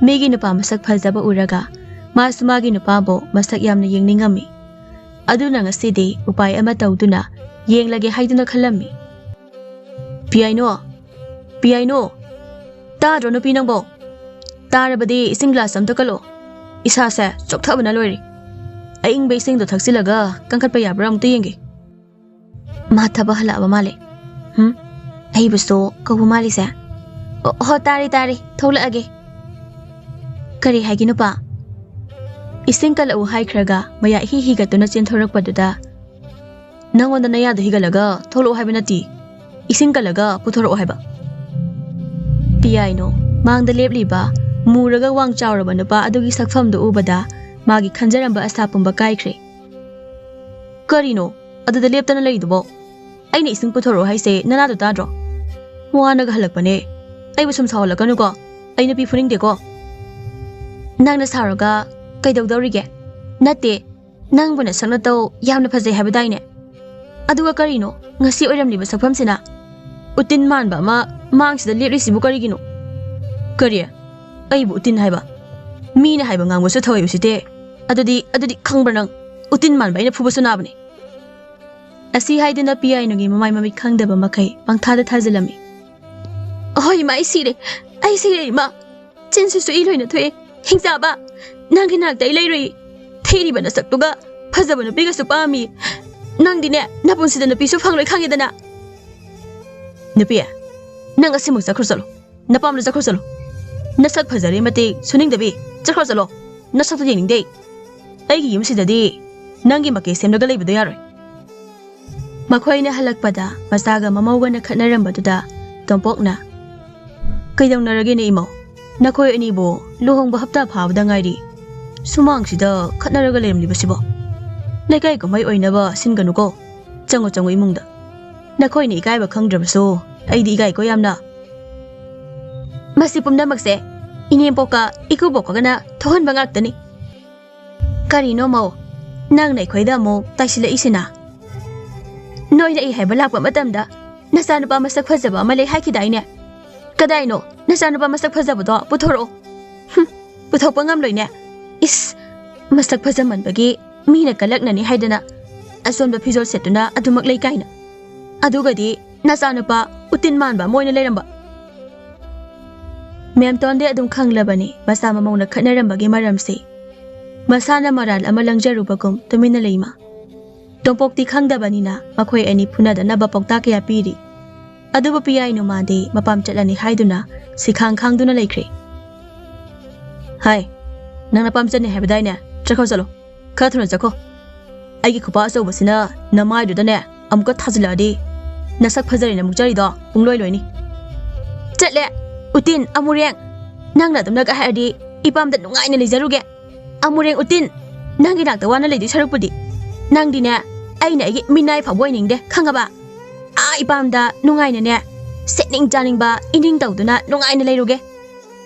ꯃꯤꯒꯤ ꯅꯨꯄꯥ ꯃꯁꯛ ꯐꯖꯕ ꯎꯔꯒ ꯃꯥꯁꯨ ꯃꯥꯒꯤ ꯅꯨꯄꯥꯕꯨ ꯃꯁꯛ ꯌꯥꯝꯅ ꯌꯦꯡꯅꯤꯡꯉꯝꯃꯤ꯫ ꯑꯗꯨꯅ ꯉꯁꯤꯗꯤ ꯎꯄꯥꯏ ꯑꯃ ꯇꯧꯗꯨꯅ ꯌꯦꯡꯂꯒꯦ ꯍꯥꯏꯗꯨꯅ ꯈꯜꯂꯝꯃꯤ꯫ "ꯄꯤꯌꯥꯏꯅꯣ, ꯄꯤꯌꯥꯏꯅꯣ, ꯇꯥꯗ꯭ꯔꯣ ꯅꯨꯄꯤ ꯅꯪꯕꯣ? ꯇꯥꯔꯕꯗꯤ ꯏꯁꯤꯡ ꯒ꯭ꯂꯥꯁ ꯑꯝꯇ ꯀꯜꯂꯣ꯫ ꯏꯁꯥꯁꯦ ꯆꯣꯛꯊꯕꯅ ꯂꯣꯏꯔꯦ꯫ ꯑꯏꯪꯕ ꯏꯁꯤꯡꯗꯣ ꯊꯛꯆꯤꯜꯂꯒ ꯀꯟꯈꯠꯄ ꯌꯥꯕ꯭ꯔꯥ ꯑꯝꯇ ꯌꯦꯡꯒꯦ꯫" ꯃꯥ ꯊꯕꯛ ꯍꯜꯂꯛꯑꯕ ꯃꯥꯜꯂꯦ꯫ ꯍꯨꯝ, ꯑꯩꯕꯨꯁꯨ ꯀꯧꯕ ꯃꯥꯜꯂꯤꯁꯦ꯫ "ꯑꯣ, ꯍꯣ, ꯇꯥꯔꯦ, ꯇꯥꯔꯦ, ꯊꯣꯛꯂꯛꯑꯒꯦ꯫" "ꯀꯔꯤ ꯍꯥꯏꯒꯦ ꯅꯨꯄꯥ?" "ꯏꯁꯤꯡ ꯀꯜꯂꯛꯎ ꯍꯥꯏꯈ꯭ꯔꯒ ꯃꯌꯥ ꯏꯍꯤ ꯍꯤꯒꯠꯇꯨꯅ ꯆꯦꯟꯊꯣꯔꯛꯄꯗꯨꯗ, ꯅꯪꯉꯣꯟꯗ ꯅꯌꯥꯗꯣ ꯍꯤꯒꯠꯂꯒ ꯊꯣꯛꯂꯛꯑꯣ ꯍꯥꯏꯕ ꯅꯠꯇꯦ, ꯏꯁꯤꯡ ꯀꯜꯂꯒ ꯄꯨꯊꯣꯔꯛꯑꯣ ꯍꯥꯏꯕ꯫" ꯄꯤꯌꯥꯏꯅꯣ, ꯃꯥꯡꯗ ꯂꯦꯞꯂꯤꯕ ꯃꯨꯔꯒ ꯋꯥꯡ ꯆꯥꯎꯔꯕ ꯅꯨꯄꯥ ꯑꯗꯨꯒꯤ ꯁꯛꯐꯝꯗꯨ ꯎꯕꯗ ꯃꯥꯒꯤ ꯈꯟꯖꯔꯝꯕ ꯑꯁꯥ ꯄꯨꯝꯕ ꯀꯥꯏꯈ꯭ꯔꯦ꯫ "ꯀꯔꯤꯅꯣ ꯑꯗꯨꯗ ꯂꯦꯞꯇꯅ ꯂꯩꯔꯤꯗꯨꯕꯣ? ꯑꯩꯅ ꯏꯁꯤꯡ ꯄꯨꯊꯣꯔꯛꯑꯣ ꯍꯥꯏꯁꯦ ꯅꯅꯥꯗꯣ ꯇꯥꯗ꯭ꯔꯣ? ꯋꯥꯅꯒ ꯍꯜꯂꯛꯄꯅꯦ꯫ ꯑꯩꯕꯨ ꯁꯨꯝ ꯁꯥꯎꯍꯜꯂꯛꯀꯅꯨꯀꯣ꯫ ꯑꯩ ꯅꯨꯄꯤ ꯐꯨꯅꯤꯡꯗꯦꯀꯣ꯫" "ꯅꯪꯅ ꯁꯥꯎꯔꯒ ꯀꯩꯗꯧꯗꯧꯔꯤꯒꯦ? ꯅꯠꯇꯦ, ꯅꯪꯕꯨ ꯅꯁꯛ ꯅꯇꯧ ꯌꯥꯝꯅ ꯐꯖꯩ ꯍꯥꯏꯕꯗꯥꯏꯅꯦ? ꯑꯗꯨꯒ ꯀꯔꯤꯅꯣ ꯉꯁꯤ ꯑꯣꯏꯔꯝꯂꯤꯕ ꯁꯛꯐꯝꯁꯤꯅ? ꯎꯇꯤꯟ ꯃꯥꯟꯕ ꯑꯃ ꯃꯥꯡꯁꯤꯗ ꯂꯦꯞꯂꯤꯁꯤꯕꯨ ꯀꯔꯤꯒꯤꯅꯣ?" "ꯀꯔꯤ? ꯑꯩꯕꯨ ꯎꯇꯤꯟ ꯍꯥꯏꯕ? ꯃꯤꯅ ꯍꯥꯏꯕ ꯉꯥꯡꯕꯁꯨ ꯊꯧꯑꯣꯏ ꯎꯁꯤꯇꯦ꯫ ꯑꯗꯨꯗꯤ, ꯑꯗꯨꯗꯤ ꯈꯪꯕ꯭ꯔꯥ ꯅꯪ? ꯎꯇꯤꯟ ꯃꯥꯟꯕ ꯑꯩꯅ ꯐꯨꯕꯁꯨ ꯅꯥꯕꯅꯦ꯫" ꯑꯁꯤ ꯍꯥꯏꯗꯨꯅ ꯄꯤꯌꯥꯏꯅꯨꯒꯤ ꯃꯃꯥꯏ ꯃꯃꯤꯠ ꯈꯪꯗꯕ ꯃꯈꯩ ꯄꯪꯊꯥꯗ ꯊꯥꯖꯤꯜꯂꯝꯃꯤ꯫ "ꯑꯍꯣꯏ ꯏꯃꯥ, ꯑꯩ ꯁꯤꯔꯦ, ꯑꯩ ꯁꯤꯔꯦ ꯏꯃꯥ꯫ ꯆꯤꯟꯁꯤꯁꯨ ꯏ ꯂꯣꯏꯅ ꯊꯣꯛꯑꯦ꯫ ꯍꯤꯡꯆꯥꯕ, ꯅꯪꯒꯤ ꯅꯥꯛꯇ ꯑꯩ ꯂꯩꯔꯣꯏ꯫ ꯊꯤꯔꯤꯕ ꯅꯁꯛꯇꯨꯒ ꯐꯖꯕ ꯅꯨꯄꯤꯒꯁꯨ ꯄꯥꯝꯃꯤ꯫ ꯅꯪꯗꯤꯅꯦ, ꯅꯄꯨꯟꯁꯤꯗ ꯅꯨꯄꯤꯁꯨ ꯐꯪꯂꯣꯏ ꯈꯪꯉꯦꯗꯅ꯫" "ꯅꯨꯄꯤ, ꯅꯪ ꯑꯁꯤꯃꯨꯛ ꯆꯠꯈ꯭ꯔꯣ ꯆꯠꯂꯣ꯫ ꯅꯄꯥꯝꯗ ꯆꯠꯈ꯭ꯔꯣ ꯆꯠꯂꯣ꯫ ꯅꯁꯛ ꯐꯖꯔꯦ ꯃꯇꯤꯛ ꯁꯨꯅꯤꯡꯗꯕꯤ, ꯆꯠꯈ꯭ꯔꯣ ꯆꯠꯂꯣ꯫ ꯅꯁꯛꯇꯣ ꯌꯦꯡꯅꯤꯡꯗꯦ꯫ ꯑꯩꯒꯤ ꯌꯨꯝꯁꯤꯗꯗꯤ ꯅꯪꯒꯤ ꯃꯀꯩ ꯁꯦꯝꯂꯒ ꯂꯩꯕꯗꯣ ꯌꯥꯔꯣꯏ꯫" ꯃꯈꯣꯏꯅ ꯍꯜꯂꯛꯄꯗ ꯃꯆꯥꯒ ꯃꯃꯧꯒꯅ ꯈꯠꯅꯔꯝꯕꯗꯨꯗ ꯇꯣꯝꯄꯣꯛꯅ, "ꯀꯩꯗꯧꯅꯔꯒꯦꯅꯦ ꯏꯃꯧ? ꯅꯈꯣꯏ ꯑꯅꯤꯕꯨ ꯂꯨꯍꯣꯡꯕ ꯍꯞꯇꯥ ꯐꯥꯕꯗ ꯉꯥꯏꯔꯤ꯫ ꯁꯨꯃꯥꯡꯁꯤꯗ ꯈꯠꯅꯔꯒ ꯂꯩꯔꯝꯂꯤꯕꯁꯤꯕꯣ? ꯂꯩꯀꯥꯏ ꯀꯨꯝꯍꯩ ꯑꯣꯏꯅꯕ ꯁꯤꯟꯒꯅꯨꯀꯣ꯫ ꯆꯪꯉꯣ, ꯆꯪꯉꯣ ꯏꯃꯨꯡꯗ꯫ ꯅꯈꯣꯏꯅ ꯏꯀꯥꯏꯕ ꯈꯪꯗ꯭ꯔꯕꯁꯨ ꯑꯩꯗꯤ ꯏꯀꯥꯏꯀꯣ ꯌꯥꯝꯅ꯫ ꯃꯁꯤ ꯄꯨꯝꯅꯃꯛꯁꯦ ꯏꯅꯦꯝꯄꯣꯛꯀ ꯏꯀꯨꯕꯣꯛꯀꯒꯅ ꯊꯣꯛꯍꯟꯕ ꯉꯥꯛꯇꯅꯤ꯫" "ꯀꯔꯤꯅꯣ ꯃꯧ, ꯅꯪꯅ ꯑꯩꯈꯣꯏꯗ ꯑꯃꯨꯛ ꯇꯥꯏꯁꯤꯜꯂꯛꯏꯁꯤꯅ? ꯅꯣꯏꯅ ꯑꯩ ꯍꯥꯏꯕ ꯂꯥꯛꯄ ꯃꯇꯝꯗ ꯅꯆꯥꯅꯨꯄꯥ ꯃꯁꯛ ꯐꯖꯕ ꯑꯃ ꯂꯩ ꯍꯥꯏꯈꯤꯗꯥꯏꯅꯦ? ꯀꯗꯥꯏꯅꯣ ꯅꯆꯥꯅꯨꯄꯥ ꯃꯁꯛ ꯐꯖꯕꯗꯣ? ꯄꯨꯊꯣꯔꯛꯑꯣ꯫" "ꯍꯨꯝ, ꯄꯨꯊꯣꯛꯄ ꯉꯝꯂꯣꯏꯅꯦ꯫ ꯏꯁ, ꯃꯁꯛ ꯐꯖꯃꯟꯕꯒꯤ ꯃꯤꯅ ꯀꯂꯛꯅꯅꯤ ꯍꯥꯏꯗꯅ ꯑꯆꯣꯟꯕ ꯐꯤꯖꯣꯜ ꯁꯦꯠꯇꯨꯅ ꯑꯗꯨꯃꯛ ꯂꯩ ꯀꯥꯏꯅ꯫ ꯑꯗꯨꯒꯗꯤ ꯅꯆꯥꯅꯨꯄꯥ ꯎꯇꯤꯟ ꯃꯥꯟꯕ ꯑꯃ ꯑꯣꯏꯅ ꯂꯩꯔꯝꯕ꯫" ꯃꯦꯝꯇꯣꯟꯗꯤ ꯑꯗꯨꯝ ꯈꯪꯂꯕꯅꯤ ꯃꯆꯥ ꯃꯃꯧꯅ ꯈꯠꯅꯔꯝꯕꯒꯤ ꯃꯔꯝꯁꯤ꯫ ꯃꯁꯥꯅ ꯃꯔꯥꯜ ꯑꯃ ꯂꯪꯖꯔꯨꯕꯒꯨꯝ ꯇꯨꯃꯤꯟꯅ ꯂꯩꯃ꯫ ꯇꯣꯝꯄꯣꯛꯇꯤ ꯈꯪꯗꯕꯅꯤꯅ ꯃꯈꯣꯏ ꯑꯅꯤ ꯐꯨꯅꯗꯅꯕ ꯄꯥꯎꯇꯥꯛ ꯀꯌꯥ ꯄꯤꯔꯤ꯫ ꯑꯗꯨꯕꯨ ꯄꯤꯌꯥꯏ ꯅꯨꯃꯥꯗꯤ ꯃꯄꯥꯝ ꯆꯠꯂꯅꯤ ꯍꯥꯏꯗꯨꯅ ꯁꯤꯈꯥꯡ ꯈꯥꯡꯗꯨꯅ ꯂꯩꯈ꯭ꯔꯦ꯫ "ꯍꯥꯏ, ꯅꯪ ꯅꯄꯥꯝ ꯆꯠꯅꯤ ꯍꯥꯏꯕꯗꯥꯏꯅꯦ? ꯆꯠꯈ꯭ꯔꯣ, ꯆꯠꯂꯣ꯫ ꯈꯔ ꯊꯨꯅ ꯆꯠꯈꯣ꯫ ꯑꯩꯒꯤ ꯈꯨꯄꯥꯛ ꯑꯆꯧꯕꯁꯤꯅ ꯅꯃꯥꯏꯗꯨꯗꯅꯦ ꯑꯃꯨꯛꯀ ꯊꯥꯖꯤꯜꯂꯛꯑꯗꯤ ꯅꯁꯛ ꯐꯖꯔꯦꯅ ꯃꯨꯛꯆꯔꯤꯗꯣ ꯄꯨꯡꯂꯣꯏ ꯂꯣꯏꯅꯤ꯫" "ꯆꯠꯂꯦ, ꯎꯇꯤꯟ, ꯑꯃꯨꯔꯦꯡ꯫ ꯅꯪꯅ ꯑꯗꯨꯝꯅꯒ ꯍꯥꯏꯔꯗꯤ ꯏꯄꯥꯝꯗ ꯅꯨꯡꯉꯥꯏꯅ ꯂꯩꯖꯔꯨꯒꯦ꯫ ꯑꯃꯨꯔꯦꯡ ꯎꯇꯤꯟ, ꯅꯪꯒꯤ ꯅꯥꯛꯇ ꯋꯥꯅ ꯂꯩꯗꯣꯏ ꯁꯔꯨꯛꯄꯨꯗꯤ ꯅꯪꯗꯤꯅꯦ ꯑꯩꯅ ꯑꯩꯒꯤ ꯃꯤꯅꯥꯏ ꯐꯥꯎꯕ ꯑꯣꯏꯅꯤꯡꯗꯦ, ꯈꯪꯉꯕ? ꯑꯥ ꯏꯄꯥꯝꯗ ꯅꯨꯡꯉꯥꯏꯅꯅꯦ ꯁꯦꯠꯅꯤꯡ ꯆꯥꯅꯤꯡꯕ ꯏꯅꯤꯡ ꯇꯧꯗꯨꯅ ꯅꯨꯡꯉꯥꯏꯅ ꯂꯩꯔꯨꯒꯦ꯫"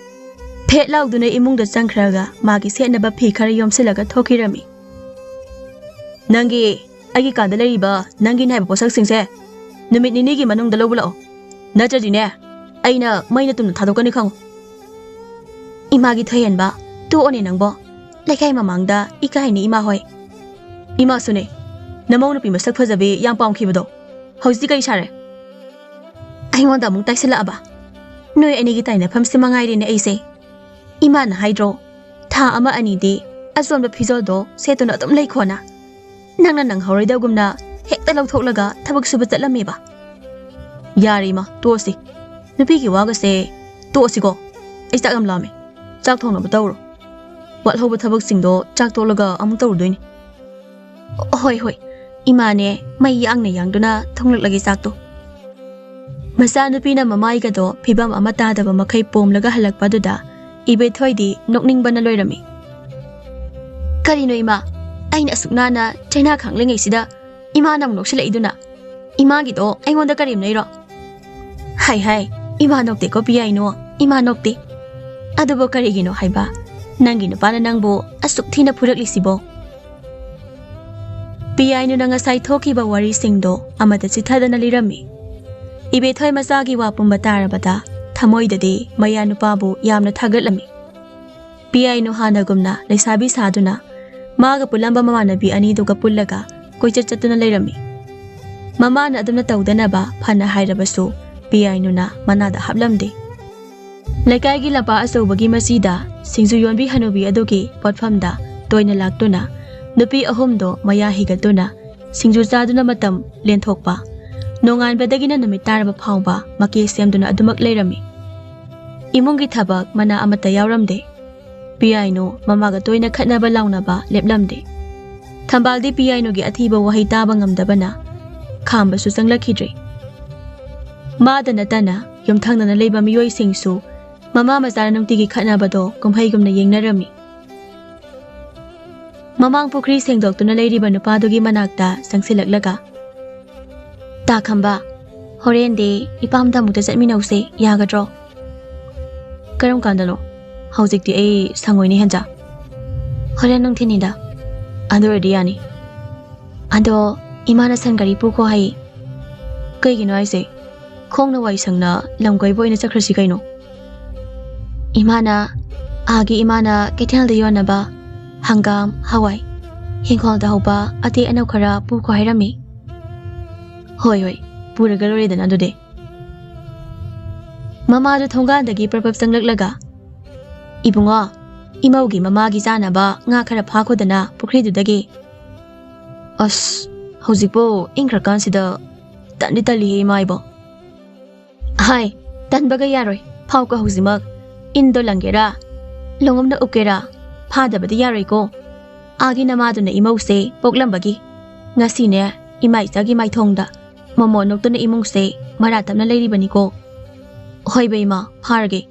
ꯐꯦꯠ ꯂꯥꯎꯗꯨꯅ ꯏꯃꯨꯡꯗ ꯆꯪꯈ꯭ꯔꯒ ꯃꯥꯒꯤ ꯁꯦꯠꯅꯕ ꯐꯤ ꯈꯔ ꯌꯣꯝꯁꯤꯜꯂꯒ ꯊꯣꯛꯈꯤꯔꯝꯃꯤ꯫ "ꯅꯪꯒꯤ ꯑꯩꯒꯤ ꯀꯥꯗ ꯂꯩꯔꯤꯕ ꯅꯪꯒꯤ ꯅꯥꯏꯕ ꯄꯣꯠꯁꯛꯁꯤꯡꯁꯦ ꯅꯨꯃꯤꯠ ꯅꯤꯅꯤꯒꯤ ꯃꯅꯨꯡꯗ ꯂꯧꯕ ꯂꯥꯛꯑꯣ, ꯅꯠꯇ꯭ꯔꯗꯤꯅꯦ ꯑꯩꯅ ꯃꯩꯅ ꯇꯨꯝꯅ ꯊꯥꯗꯣꯛꯀꯅꯤ ꯈꯪꯉꯨ꯫" "ꯏꯃꯥꯒꯤ ꯊꯣꯏꯍꯦꯟꯕ, ꯇꯣꯛꯑꯣꯅꯦ ꯅꯪꯕꯣ꯫ ꯂꯩꯀꯥꯏ ꯃꯃꯥꯡꯗ ꯏꯀꯥꯏꯅꯤ ꯏꯃꯥ ꯍꯣꯏ꯫" "ꯏꯃꯥꯁꯨꯅꯦ, ꯅꯃꯧ ꯅꯨꯄꯤ ꯃꯁꯛ ꯐꯖꯕꯤ ꯌꯥꯝ ꯄꯥꯝꯈꯤꯕꯗꯣ ꯍꯧꯖꯤꯛꯇꯤ ꯀꯔꯤ ꯁꯥꯔꯦ?" "ꯑꯩꯉꯣꯟꯗ ꯑꯃꯨꯛ ꯇꯥꯏꯁꯤꯜꯂꯛꯑꯕ? ꯅꯣꯏ ꯑꯅꯤꯒꯤ ꯇꯥꯏꯅꯐꯝꯁꯤ ꯃꯉꯥꯏꯔꯦꯅꯦ ꯑꯩꯁꯦ꯫ ꯏꯃꯥꯅ ꯍꯥꯏꯗ꯭ꯔꯣ, ꯊꯥ ꯑꯃ ꯑꯅꯤꯗꯤ ꯑꯆꯣꯟꯕ ꯐꯤꯖꯣꯜꯗꯣ ꯁꯦꯠꯇꯨꯅ ꯑꯗꯨꯝ ꯂꯩꯈꯣꯅ꯫ ꯅꯪꯅ ꯅꯪꯍꯧꯔꯣꯏꯗꯧꯒꯨꯝꯅ ꯍꯦꯛꯇ ꯂꯧꯊꯣꯛꯂꯒ ꯊꯕꯛ ꯁꯨꯕ ꯆꯠꯂꯝꯃꯦꯕ꯫" "ꯌꯥꯔꯦ ꯏꯃꯥ, ꯇꯣꯛꯑꯁꯤ꯫ ꯅꯨꯄꯤꯒꯤ ꯋꯥꯒꯁꯦ ꯇꯣꯛꯑꯁꯤꯀꯣ꯫ ꯑꯩ ꯆꯥꯛ ꯌꯥꯝ ꯂꯥꯝꯃꯦ꯫ ꯆꯥꯛ ꯊꯣꯡꯅꯕ ꯇꯧꯔꯣ꯫ ꯋꯥꯠꯍꯧꯕ ꯊꯕꯛꯁꯤꯡꯗꯣ ꯆꯥꯛ ꯇꯣꯛꯂꯒ ꯑꯃꯨꯛ ꯇꯧꯔꯨꯗꯣꯏꯅꯤ꯫" "ꯍꯣꯏ, ꯍꯣꯏ꯫ ꯏꯃꯥꯅꯦ ꯃꯩ ꯌꯥꯡꯅ ꯌꯥꯡꯗꯨꯅ ꯊꯣꯡꯂꯛꯂꯒꯦ ꯆꯥꯛꯇꯣ꯫" ꯃꯆꯥꯅꯨꯄꯤꯅ ꯃꯃꯥꯏꯒꯗꯣ ꯐꯤꯕꯝ ꯑꯃ ꯇꯥꯗꯕ ꯃꯈꯩ ꯄꯣꯝꯂꯒ ꯍꯜꯂꯛꯄ ꯑꯗꯨꯗ ꯏꯕꯦꯊꯣꯏꯗꯤ ꯅꯣꯛꯅꯤꯡꯕꯅ ꯂꯣꯏꯔꯝꯃꯤ꯫ "ꯀꯔꯤꯅꯣ ꯏꯃꯥ? ꯑꯩꯅ ꯑꯁꯨꯛ ꯅꯥꯟꯅ ꯆꯩꯅꯥ ꯈꯥꯡꯂꯤꯉꯩꯁꯤꯗ ꯏꯃꯥꯅ ꯑꯃꯨꯛ ꯅꯣꯛꯁꯤꯜꯂꯛꯏꯗꯨꯅ? ꯏꯃꯥꯒꯤꯗꯣ ꯑꯩꯉꯣꯟꯗ ꯀꯔꯦꯝꯅꯩꯔꯣ?" "ꯍꯥꯏ ꯍꯥꯏ, ꯏꯃꯥ ꯅꯣꯛꯇꯦꯀꯣ ꯄꯤꯌꯥꯏꯅꯣ, ꯏꯃꯥ ꯅꯣꯛꯇꯦ꯫ ꯑꯗꯨꯕꯨ ꯀꯔꯤꯒꯤꯅꯣ ꯍꯥꯏꯕ? ꯅꯪꯒꯤ ꯅꯨꯄꯥꯅ ꯅꯪꯕꯨ ꯑꯁꯨꯛ ꯊꯤꯅ ꯐꯨꯔꯛꯂꯤꯁꯤꯕꯣ?" ꯄꯤꯌꯥꯏꯅꯨꯅ ꯉꯁꯥꯏ ꯊꯣꯛꯈꯤꯕ ꯋꯥꯔꯤꯁꯤꯡꯗꯣ ꯑꯃꯠꯇ ꯆꯤꯊꯗꯅ ꯂꯤꯔꯝꯃꯤ꯫ ꯏꯕꯦꯊꯣꯏ ꯃꯆꯥꯒꯤ ꯋꯥ ꯄꯨꯝꯕ ꯇꯥꯔꯕꯗ ꯊꯃꯣꯏꯗꯗꯤ ꯃꯌꯥ ꯅꯨꯄꯥꯕꯨ ꯌꯥꯝꯅ ꯊꯥꯒꯠꯂꯝꯃꯤ꯫ ꯄꯤꯌꯥꯏꯅꯨ ꯍꯥꯟꯅꯒꯨꯝꯅ ꯂꯩꯁꯥꯕꯤ ꯁꯥꯗꯨꯅ ꯃꯥꯒ ꯄꯨꯜꯂꯝꯕ ꯃꯃꯥꯟꯅꯕꯤ ꯑꯅꯤꯗꯨꯒ ꯄꯨꯜꯂꯒ ꯀꯣꯏꯆꯠ ꯆꯠꯇꯨꯅ ꯂꯩꯔꯝꯃꯤ꯫ ꯃꯃꯥꯅ ꯑꯗꯨꯝꯅ ꯇꯧꯗꯅꯕ ꯐꯅ ꯍꯥꯏꯔꯕꯁꯨ ꯄꯤꯌꯥꯏꯅꯨꯅ ꯃꯅꯥꯗ ꯍꯥꯞꯂꯝꯗꯦ꯫ ꯂꯩꯀꯥꯏꯒꯤ ꯂꯝꯄꯥꯛ ꯑꯆꯧꯕꯒꯤ ꯃꯆꯤꯗ ꯁꯤꯡꯖꯨ ꯌꯣꯟꯕꯤ ꯍꯅꯨꯕꯤ ꯑꯗꯨꯒꯤ ꯄꯣꯠꯐꯝꯗ ꯇꯣꯏꯅ ꯂꯥꯛꯇꯨꯅ ꯅꯨꯄꯤ ꯑꯍꯨꯝꯗꯣ ꯃꯌꯥ ꯍꯤꯒꯠꯇꯨꯅ ꯁꯤꯡꯖꯨ ꯆꯥꯗꯨꯅ ꯃꯇꯝ ꯂꯦꯟꯊꯣꯛꯄ, ꯅꯣꯡꯉꯥꯟꯕꯗꯒꯤꯅ ꯅꯨꯃꯤꯠ ꯇꯥꯔꯕ ꯐꯥꯎꯕ ꯃꯀꯦ ꯁꯦꯝꯗꯨꯅ ꯑꯗꯨꯃꯛ ꯂꯩꯔꯝꯃꯤ꯫ ꯏꯃꯨꯡꯒꯤ ꯊꯕꯛ ꯃꯅꯥ ꯑꯃꯠꯇ ꯌꯥꯎꯔꯝꯗꯦ꯫ ꯄꯤꯌꯥꯏꯅꯨ ꯃꯃꯥꯒ ꯇꯣꯏꯅ ꯈꯠꯅꯕ ꯂꯥꯎꯅꯕ ꯂꯦꯞꯂꯝꯗꯦ꯫ ꯊꯝꯕꯥꯜꯗꯤ ꯄꯤꯌꯥꯏꯅꯨꯒꯤ ꯑꯊꯤꯕ ꯋꯥꯍꯩ ꯇꯥꯕ ꯉꯝꯗꯕꯅ ꯈꯥꯝꯕꯁꯨ ꯆꯪꯂꯛꯈꯤꯗ꯭ꯔꯦ꯫ ꯃꯥꯗ ꯅꯠꯇꯅ ꯌꯨꯝꯊꯪꯅꯅ ꯂꯩꯕ ꯃꯤꯑꯣꯏꯁꯤꯡꯁꯨ ꯃꯃꯥ ꯃꯆꯥꯅ ꯅꯨꯡꯇꯤꯒꯤ ꯈꯠꯅꯕꯗꯣ ꯀꯨꯝꯍꯩꯒꯨꯝꯅ ꯌꯦꯡꯅꯔꯝꯃꯤ꯫ ꯃꯃꯥꯡ ꯄꯨꯈ꯭ꯔꯤ ꯁꯦꯡꯗꯣꯛꯇꯨꯅ ꯂꯩꯔꯤꯕ ꯅꯨꯄꯥꯗꯨꯒꯤ ꯃꯅꯥꯛꯇ ꯆꯪꯁꯤꯜꯂꯛꯂꯒ, "ꯇꯥ ꯈꯝꯕ, ꯍꯣꯔꯦꯟꯗꯤ ꯏꯄꯥꯝꯗ ꯑꯃꯨꯛꯇ ꯆꯠꯃꯤꯟꯅꯧꯁꯦ, ꯌꯥꯒꯗ꯭ꯔꯣ?" "ꯀꯔꯝ ꯀꯥꯟꯗꯅꯣ? ꯍꯧꯖꯤꯛꯇꯤ ꯑꯩ ꯁꯪꯉꯣꯏꯅꯦ ꯍꯦꯟꯖꯥ꯫ ꯍꯣꯔꯦꯟ ꯅꯨꯡꯊꯤꯟꯅꯤꯗ꯫ ꯑꯗꯨ ꯑꯣꯏꯔꯗꯤ ꯌꯥꯅꯤ꯫ ꯑꯗꯣ ꯏꯃꯥꯅ ꯁꯟ ꯒꯥꯔꯤ ꯄꯨꯈꯣ ꯍꯥꯏ꯫ ꯀꯩꯒꯤꯅꯣ ꯍꯥꯏꯁꯦ? ꯈꯣꯡꯅ ꯋꯥꯏ ꯁꯪꯅ ꯂꯝ ꯀꯣꯏꯕ ꯑꯣꯏꯅ ꯆꯠꯈ꯭ꯔꯁꯤ ꯀꯩꯅꯣ?" "ꯏꯃꯥꯅ ꯑꯥꯒꯤ ꯏꯃꯥꯅ ꯀꯩꯊꯦꯜꯗ ꯌꯣꯟꯅꯕ ꯍꯪꯒꯥꯝ, ꯍꯋꯥꯏ, ꯍꯤꯡꯈꯣꯜꯗ ꯍꯧꯕ ꯑꯇꯦꯛ ꯑꯅꯧ ꯈꯔ ꯄꯨꯈꯣ ꯍꯥꯏꯔꯝꯃꯤ꯫" "ꯍꯣꯏ ꯍꯣꯏ, ꯄꯨꯔꯒ ꯂꯣꯏꯔꯦꯗꯅ ꯑꯗꯨꯗꯤ꯫" ꯃꯃꯥꯗꯨ ꯊꯣꯡꯒꯥꯟꯗꯒꯤ ꯄ꯭ꯔꯞ ꯄ꯭ꯔꯞ ꯆꯪꯂꯛꯂꯒ, "ꯏꯕꯨꯡꯉꯣ, ꯏꯃꯧꯒꯤ ꯃꯃꯥꯒꯤ ꯆꯥꯅꯕ ꯉꯥ ꯈꯔ ꯐꯥꯈꯣꯗꯅ ꯄꯨꯈ꯭ꯔꯤꯗꯨꯗꯒꯤ꯫" "ꯑꯁ, ꯍꯧꯖꯤꯛꯄꯨ ꯏꯪꯈ꯭ꯔꯀꯥꯟꯁꯤꯗ ꯇꯟꯗꯤ ꯇꯜꯂꯤꯍꯦ ꯏꯃꯥ ꯏꯕꯣ꯫" "ꯍꯥꯏ, ꯇꯟꯕꯒ ꯌꯥꯔꯣꯏ, ꯐꯥꯎꯀꯣ ꯍꯧꯖꯤꯛꯃꯛ꯫ ꯏꯟꯗꯣ ꯂꯪꯒꯦꯔꯥ, ꯂꯣꯡꯉꯝꯅ ꯎꯞꯀꯦꯔꯥ, ꯐꯥꯗꯕꯗꯤ ꯌꯥꯔꯣꯏꯀꯣ꯫ ꯑꯥꯒꯤ ꯅꯃꯥꯗꯨꯅ ꯏꯃꯧꯁꯦ ꯄꯣꯛꯂꯝꯕꯒꯤ ꯉꯁꯤꯅꯦ ꯏꯃꯥ ꯏꯆꯥꯒꯤ ꯃꯥꯏꯊꯣꯡꯗ ꯃꯃꯣꯟ ꯅꯣꯛꯇꯨꯅ ꯏꯃꯨꯡꯁꯦ ꯃꯔꯥ ꯇꯞꯅ ꯂꯩꯔꯤꯕꯅꯤꯀꯣ꯫ ꯍꯣꯏꯕ ꯏꯃꯥ, ꯐꯥꯔꯒꯦ꯫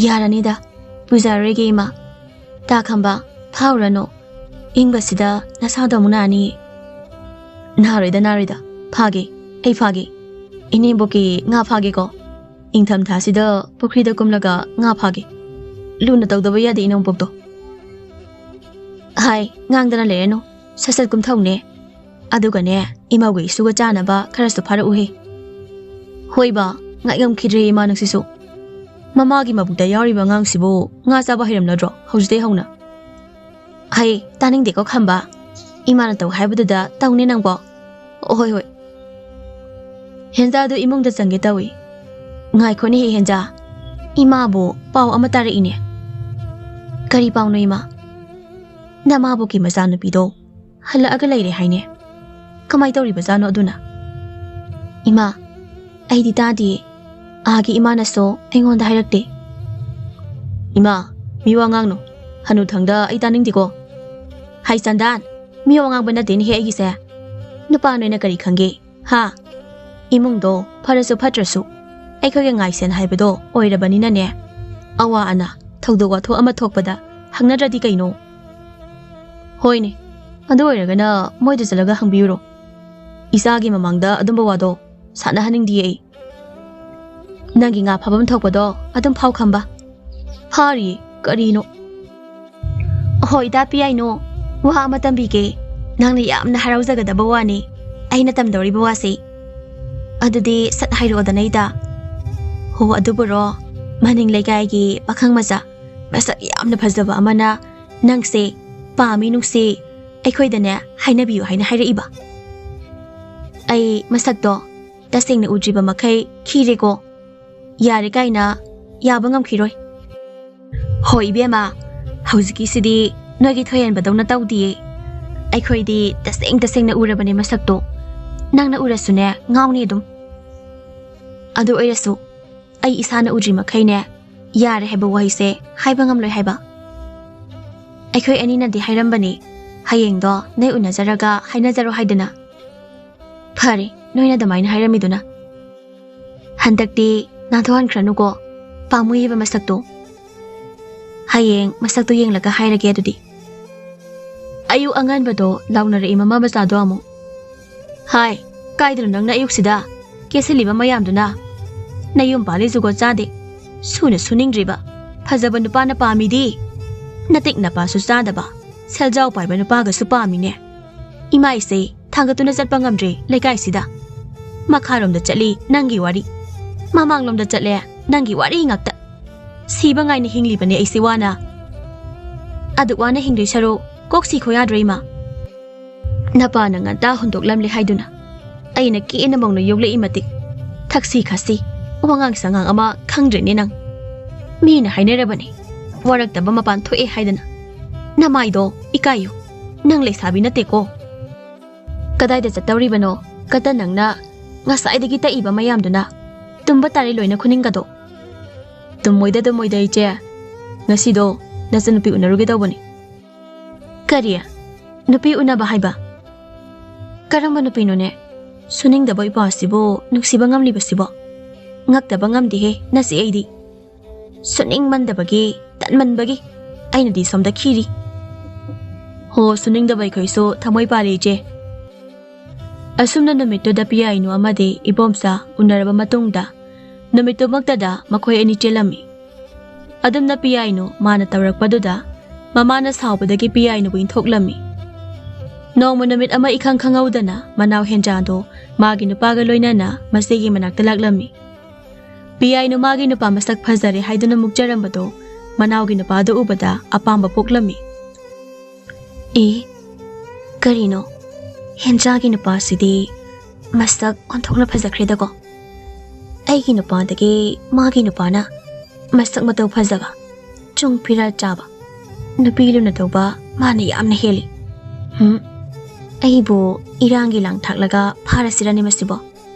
ꯌꯥꯔꯅꯤꯗ, ꯄꯨꯖꯔꯔꯣꯏꯒꯦ ꯏꯃꯥ꯫ ꯇꯥ ꯈꯝꯕ, ꯐꯥꯎꯔꯅꯨ꯫ ꯏꯪꯕꯁꯤꯗ ꯅꯁꯥꯗꯣ ꯑꯃꯨꯛ ꯅꯥꯅꯤ꯫ ꯅꯥꯔꯣꯏꯗ, ꯅꯥꯔꯣꯏꯗ꯫ ꯐꯥꯒꯦ, ꯑꯩ ꯐꯥꯒꯦ꯫ ꯏꯅꯦꯝꯕꯣꯛꯀꯤ ꯉꯥ ꯐꯥꯒꯦꯀꯣ꯫ ꯏꯪꯊꯝꯊꯥꯁꯤꯗ ꯄꯨꯈ꯭ꯔꯤꯗ ꯀꯨꯝꯂꯒ ꯉꯥ ꯐꯥꯒꯦ꯫ ꯂꯨꯅ ꯇꯧꯗꯕ ꯌꯥꯗꯦ ꯏꯅꯦꯝꯕꯣꯛꯇꯣ꯫ ꯍꯥꯏ, ꯉꯥꯡꯗꯅ ꯂꯩꯔꯅꯨ꯫ ꯁꯠ ꯁꯠ ꯀꯨꯝꯊꯧꯅꯦ꯫ ꯑꯗꯨꯒꯅꯦ, ꯏꯃꯥꯒ ꯏꯁꯨꯒ ꯆꯥꯅꯕ ꯈꯔꯁꯨ ꯐꯥꯔꯛꯎꯍꯦ꯫ ꯍꯣꯏꯕ, ꯉꯥꯏ ꯉꯝꯈꯤꯗ꯭ꯔꯦ ꯏꯃꯥ ꯅꯪꯁꯤꯁꯨ꯫ ꯃꯃꯥꯒꯤ ꯃꯕꯨꯛꯇ ꯌꯥꯎꯔꯤꯕ ꯑꯉꯥꯡꯁꯤꯕꯨ ꯉꯥ ꯆꯥꯕ ꯍꯩꯔꯝꯂꯗ꯭ꯔꯣ ꯍꯧꯖꯤꯛꯇꯩ ꯍꯧꯅ? ꯍꯩ, ꯇꯥꯅꯤꯡꯗꯦꯀꯣ ꯈꯝꯕ꯫ ꯏꯃꯥꯅ ꯇꯧ ꯍꯥꯏꯕꯗꯨꯗ ꯇꯧꯅꯦ ꯅꯪꯕꯣ꯫ ꯑꯣ, ꯍꯣꯏ, ꯍꯣꯏ꯫ ꯍꯦꯟꯖꯥꯗꯨ ꯏꯃꯨꯡꯗ ꯆꯪꯒꯦ ꯇꯧꯏ꯫ ꯉꯥꯏꯈꯣꯅꯦꯍꯦ ꯍꯦꯟꯖꯥ꯫ ꯏꯃꯥꯕꯨ ꯄꯥꯎ ꯑꯃ ꯇꯥꯔꯛꯏꯅꯦ꯫ ꯀꯔꯤ ꯄꯥꯎꯅꯣ ꯏꯃꯥ? ꯅꯃꯥꯕꯣꯛꯀꯤ ꯃꯆꯥꯅꯨꯄꯤꯗꯣ ꯍꯜꯂꯛꯑꯒ ꯂꯩꯔꯦ ꯍꯥꯏꯅꯦ꯫ ꯀꯃꯥꯏ ꯇꯧꯔꯤꯕꯖꯥꯠꯅꯣ ꯑꯗꯨꯅ? ꯏꯃꯥ, ꯑꯩꯗꯤ ꯇꯥꯗꯤꯌꯦ꯫ ꯑꯥꯒꯤ ꯏꯃꯥꯅꯁꯨ ꯑꯩꯉꯣꯟꯗ ꯍꯥꯏꯔꯛꯇꯦ꯫ ꯏꯃꯥ, ꯃꯤ ꯋꯥ ꯉꯥꯡꯅꯨ꯫ ꯍꯅꯨꯊꯪꯗ ꯑꯩ ꯇꯥꯅꯤꯡꯗꯦꯀꯣ꯫ ꯍꯥꯏ ꯆꯟꯗꯥꯟ, ꯃꯤ ꯋꯥ ꯉꯥꯡꯕ ꯅꯠꯇꯦꯅꯦꯍꯦ ꯑꯩꯒꯤꯁꯦ꯫ ꯅꯨꯄꯥ ꯅꯣꯏꯅ ꯀꯔꯤ ꯈꯪꯒꯦ? ꯍꯥ? ꯏꯃꯨꯡꯗꯣ ꯐꯔꯁꯨ ꯐꯠꯇ꯭ꯔꯁꯨ ꯑꯩꯈꯣꯏꯒꯤ ꯉꯥꯏꯁꯦꯟ ꯍꯥꯏꯕꯗꯣ ꯑꯣꯏꯔꯕꯅꯤꯅꯅꯦ꯫ ꯑꯋꯥ ꯑꯅꯥ, ꯊꯧꯗꯣꯛ ꯋꯥꯊꯣꯛ ꯑꯃ ꯊꯣꯛꯄꯗ ꯍꯪꯅꯗ꯭ꯔꯗꯤ ꯀꯩꯅꯣ? ꯍꯣꯏꯅꯦ, ꯑꯗꯨ ꯑꯣꯏꯔꯒꯅ ꯃꯣꯏꯗ ꯆꯠꯂꯒ ꯍꯪꯕꯤꯌꯨꯔꯣ? ꯏꯆꯥꯒꯤ ꯃꯃꯥꯡꯗ ꯑꯗꯨꯝꯕ ꯋꯥꯗꯣ ꯁꯥꯟꯅꯍꯟꯅꯤꯡꯗꯤꯌꯦ ꯑꯩ꯫ ꯅꯪꯒꯤ ꯉꯥ ꯐꯥꯐꯝ ꯊꯣꯛꯄꯗꯣ ꯑꯗꯨꯝ ꯐꯥꯎ ꯈꯝꯕ꯫ ꯐꯥꯔꯤꯌꯦ, ꯀꯔꯤꯅꯣ? ꯍꯣꯏ, ꯏꯇꯥ ꯄꯤꯌꯥꯏꯅꯨ, ꯋꯥ ꯑꯃ ꯇꯝꯕꯤꯒꯦ꯫ ꯅꯪꯅ ꯌꯥꯝꯅ ꯍꯔꯥꯎꯖꯒꯗꯕ ꯋꯥꯅꯤ ꯑꯩꯅ ꯇꯝꯗꯧꯔꯤꯕ ꯋꯥꯁꯤ꯫ ꯑꯗꯨꯗꯤ ꯁꯠ ꯍꯥꯏꯔꯛꯑꯣꯗꯅ ꯏꯇꯥ꯫ ꯍꯣ, ꯑꯗꯨꯕꯨꯔꯣ, ꯃꯅꯤꯡ ꯂꯩꯀꯥꯏꯒꯤ ꯄꯥꯈꯪ ꯃꯆꯥ ꯃꯁꯛ ꯌꯥꯝꯅ ꯐꯖꯕ ꯑꯃꯅ ꯅꯪꯁꯦ ꯄꯥꯝꯃꯤ ꯅꯨꯡꯁꯤ, ꯑꯩꯈꯣꯏꯗꯅꯦ ꯍꯥꯏꯅꯕꯤꯌꯨ ꯍꯥꯏꯅ ꯍꯥꯏꯔꯛꯏꯕ꯫ ꯑꯩ ꯃꯁꯛꯇꯣ ꯇꯁꯦꯡꯅ ꯎꯗ꯭ꯔꯤꯕ ꯃꯈꯩ ꯈꯤꯔꯦꯀꯣ꯫ ꯌꯥꯔꯦ ꯀꯥꯏꯅ ꯌꯥꯕ ꯉꯝꯈꯤꯔꯣꯏ꯫ ꯍꯣꯏ ꯏꯕꯦꯝꯃ, ꯍꯧꯖꯤꯛꯀꯤꯁꯤꯗꯤ ꯅꯣꯏꯒꯤ ꯊꯣꯏꯍꯦꯟꯕꯗꯧꯅ ꯇꯧꯗꯤꯌꯦ꯫ ꯑꯩꯈꯣꯏꯗꯤ ꯇꯁꯦꯡ ꯇꯁꯦꯡꯅ ꯎꯔꯕꯅꯦ ꯃꯁꯛꯇꯣ꯫ ꯅꯪꯅ ꯎꯔꯁꯨꯅꯦ ꯉꯥꯎꯅꯤ ꯑꯗꯨꯝ꯫ ꯑꯗꯨ ꯑꯣꯏꯔꯁꯨ ꯑꯩ ꯏꯁꯥꯅ ꯎꯗ꯭ꯔꯤ ꯃꯈꯩꯅꯦ ꯌꯥꯔꯦ ꯍꯥꯏꯕ ꯋꯥꯍꯩꯁꯦ ꯍꯥꯏꯕ ꯉꯝꯂꯣꯏ ꯍꯥꯏꯕ꯫ ꯑꯩꯈꯣꯏ ꯑꯅꯤꯅꯗꯤ ꯍꯥꯏꯔꯝꯕꯅꯤ, ꯍꯌꯦꯡꯗꯣ ꯅꯣꯏ ꯎꯅꯖꯔꯒ ꯍꯥꯏꯅꯖꯔꯣ ꯍꯥꯏꯗꯅ꯫ ꯐꯔꯦ, ꯅꯣꯏꯅ ꯑꯗꯨꯃꯥꯏꯅ ꯍꯥꯏꯔꯝꯃꯤꯗꯨꯅ꯫ ꯍꯟꯗꯛꯇꯤ ꯅꯥꯟꯊꯣꯛꯍꯟꯈ꯭ꯔꯅꯨꯀꯣ, ꯄꯥꯝꯃꯨꯏꯕ ꯃꯁꯛꯇꯣ꯫ ꯍꯌꯦꯡ ꯃꯁꯛꯇꯣ ꯌꯦꯡꯂꯒ ꯍꯥꯏꯔꯒꯦ ꯑꯗꯨꯗꯤ꯫ ꯑꯌꯨꯛ ꯑꯉꯟꯕꯗꯣ ꯂꯥꯎꯅꯔꯛꯏ ꯃꯃꯥ ꯃꯆꯥꯗꯣ ꯑꯃꯨꯛ꯫ "ꯍꯥꯏ, ꯀꯥꯏꯗꯅꯣ ꯅꯪꯅ ꯑꯌꯨꯛꯁꯤꯗ ꯀꯦꯁꯤꯜꯂꯤꯕ ꯃꯌꯥꯝꯗꯨꯅ? ꯅꯌꯨꯝ ꯄꯥꯜꯂꯤ ꯖꯨꯒꯣꯠ ꯆꯥꯗꯦ꯫ ꯁꯨꯅ ꯁꯨꯅꯤꯡꯗ꯭ꯔꯤꯕ, ꯐꯖꯕ ꯅꯨꯄꯥꯅ ꯄꯥꯝꯃꯤꯗꯤ꯫ ꯅꯇꯤꯛ ꯅꯄꯥꯁꯨ ꯆꯥꯗꯕ, ꯁꯦꯜꯖꯥꯎ ꯄꯥꯏꯕ ꯅꯨꯄꯥꯒꯁꯨ ꯄꯥꯝꯃꯤꯅꯦ꯫ ꯏꯃꯥ ꯏꯆꯦ ꯊꯥꯡꯒꯠꯇꯨꯅ ꯆꯠꯄ ꯉꯝꯗ꯭ꯔꯦ ꯂꯩꯀꯥꯏꯁꯤꯗ꯫ ꯃꯈꯥꯔꯣꯝꯗ ꯆꯠꯂꯤ ꯅꯪꯒꯤ ꯋꯥꯔꯤ, ꯃꯃꯥꯡꯂꯣꯝꯗ ꯆꯠꯂꯦ ꯅꯪꯒꯤ ꯋꯥꯔꯤ ꯉꯥꯛꯇ꯫ ꯁꯤꯕ ꯉꯥꯏꯅ ꯍꯤꯡꯂꯤꯕꯅꯦ ꯑꯩꯁꯦ ꯋꯥꯅ꯫ ꯑꯗꯨꯛ ꯋꯥꯅ ꯍꯤꯡꯗꯣꯏ ꯁꯔꯨꯛ ꯀꯣꯛ ꯁꯤꯈꯣ ꯌꯥꯗ꯭ꯔꯣ ꯏꯃꯥ?" ꯅꯄꯥꯅ ꯉꯟꯇꯥ ꯍꯨꯟꯗꯣꯛꯂꯝꯂꯦ ꯍꯥꯏꯗꯨꯅ ꯑꯩꯅ ꯀꯦꯅ ꯃꯧꯅ ꯌꯣꯛꯂꯛꯏ ꯃꯇꯤꯛ, ꯊꯛꯁꯤ ꯈꯥꯁꯤ, ꯋꯥꯉꯥꯡ ꯁꯉꯥꯡ ꯑꯃ ꯈꯪꯗ꯭ꯔꯦꯅꯦ ꯅꯪ꯫ ꯃꯤꯅ ꯍꯥꯏꯅꯔꯕꯅꯦ, ꯋꯥꯔꯛꯇꯕ ꯃꯄꯥꯟ ꯊꯣꯛꯑꯦ ꯍꯥꯏꯗꯅ꯫ ꯅꯃꯥꯏꯗꯣ ꯏꯀꯥꯏꯌꯨ, ꯅꯪ ꯂꯩꯁꯥꯕꯤ ꯅꯠꯇꯦꯀꯣ꯫ ꯀꯗꯥꯏꯗ ꯆꯠꯇꯧꯔꯤꯕꯅꯣ? ꯀꯇ ꯅꯪꯅ ꯉꯁꯥꯏꯗꯒꯤ ꯇꯛꯏꯕ ꯃꯌꯥꯝꯗꯨꯅ꯫ ꯇꯨꯝꯕ ꯇꯥꯔꯦ ꯂꯣꯏꯅ ꯈꯨꯅꯤꯡꯒꯗꯣ꯫ ꯇꯨꯝꯃꯣꯏꯗ, ꯇꯨꯝꯃꯣꯏꯗ ꯏꯆꯦ, ꯉꯁꯤꯗꯣ ꯅꯆꯟꯅꯨꯄꯤ ꯎꯅꯔꯨꯒꯦ ꯇꯧꯕꯅꯤ꯫ ꯀꯔꯤ? ꯅꯨꯄꯤ ꯎꯅꯕ ꯍꯥꯏꯕ? ꯀꯔꯝꯕ ꯅꯨꯄꯤꯅꯣꯅꯦ? ꯁꯨꯅꯤꯡꯗꯕ ꯏꯄꯥꯁꯤꯕꯨ ꯅꯨꯡꯁꯤꯕ ꯉꯝꯂꯤꯕꯁꯤꯕꯣ? ꯉꯛꯇꯕ ꯉꯝꯗꯦꯍꯦ ꯅꯆꯦ ꯑꯩꯗꯤ꯫ ꯁꯨꯅꯤꯡꯃꯟꯗꯕꯒꯤ, ꯇꯟꯃꯟꯕꯒꯤ ꯑꯩꯅꯗꯤ ꯁꯣꯝꯗ ꯈꯤꯔꯤ꯫ ꯍꯣ, ꯁꯨꯅꯤꯡꯗꯕ ꯑꯩꯈꯣꯏꯁꯨ ꯊꯃꯣꯏ ꯄꯥꯜꯂꯤ ꯏꯆꯦ꯫ ꯑꯁꯨꯝꯅ ꯅꯨꯃꯤꯠꯇꯨꯗ ꯄꯤꯌꯥꯏꯅꯨ ꯑꯃꯗꯤ ꯏꯕꯣꯝꯆꯥ ꯎꯅꯔꯕ ꯃꯇꯨꯡꯗ ꯅꯨꯃꯤꯠꯇꯨꯃꯛꯇꯗ ꯃꯈꯣꯏ ꯑꯅꯤ ꯆꯦꯜꯂꯝꯃꯤ꯫ ꯑꯗꯨꯝꯅ ꯄꯤꯌꯥꯏꯅꯨ ꯃꯥꯅ ꯇꯧꯔꯛꯄꯗꯨꯗ ꯃꯃꯥꯅ ꯁꯥꯎꯕꯗꯒꯤ ꯄꯤꯌꯥꯏꯅꯨꯕꯨ ꯏꯟꯊꯣꯛꯂꯝꯃꯤ꯫ ꯅꯣꯡꯃ ꯅꯨꯃꯤꯠ ꯑꯃ ꯏꯈꯪ ꯈꯪꯍꯧꯗꯅ ꯃꯅꯥꯎ ꯍꯦꯟꯖꯥꯗꯣ ꯃꯥꯒꯤ ꯅꯨꯄꯥꯒ ꯂꯣꯏꯅꯅ ꯃꯆꯦꯒꯤ ꯃꯅꯥꯛꯇ ꯂꯥꯛꯂꯝꯃꯤ꯫ ꯄꯤꯌꯥꯏꯅꯨ ꯃꯥꯒꯤ ꯅꯨꯄꯥ ꯃꯁꯛ ꯐꯖꯔꯦ ꯍꯥꯏꯗꯨꯅ ꯃꯨꯛꯆꯔꯝꯕꯗꯣ ꯃꯅꯥꯎꯒꯤ ꯅꯨꯄꯥꯗꯨ ꯎꯕꯗ ꯑꯄꯥꯝꯕ ꯄꯣꯛꯂꯝꯃꯤ꯫ "ꯑꯦ, ꯀꯔꯤꯅꯣ? ꯍꯦꯟꯖꯥꯒꯤ ꯅꯨꯄꯥꯁꯤꯗꯤ ꯃꯁꯛ ꯑꯣꯟꯊꯣꯛꯅ ꯐꯖꯈ꯭ꯔꯦꯗꯀꯣ꯫ ꯑꯩꯒꯤ ꯅꯨꯄꯥꯗꯒꯤ ꯃꯥꯒꯤ ꯅꯨꯄꯥꯅ ꯃꯁꯛ ꯃꯇꯧ ꯐꯖꯕ, ꯆꯨꯡ ꯐꯤꯔꯥ ꯆꯥꯕ, ꯅꯨꯄꯤ ꯂꯨꯅ ꯇꯧꯕ ꯃꯥꯅ ꯌꯥꯝꯅ ꯍꯦꯜꯂꯤ꯫ ꯍꯨꯝ, ꯑꯩꯕꯨ ꯏꯔꯥꯡꯒꯤ ꯂꯥꯡ ꯊꯥꯛꯂꯒ ꯐꯥꯔꯁꯤꯔꯅꯦ ꯃꯁꯤꯕꯣ?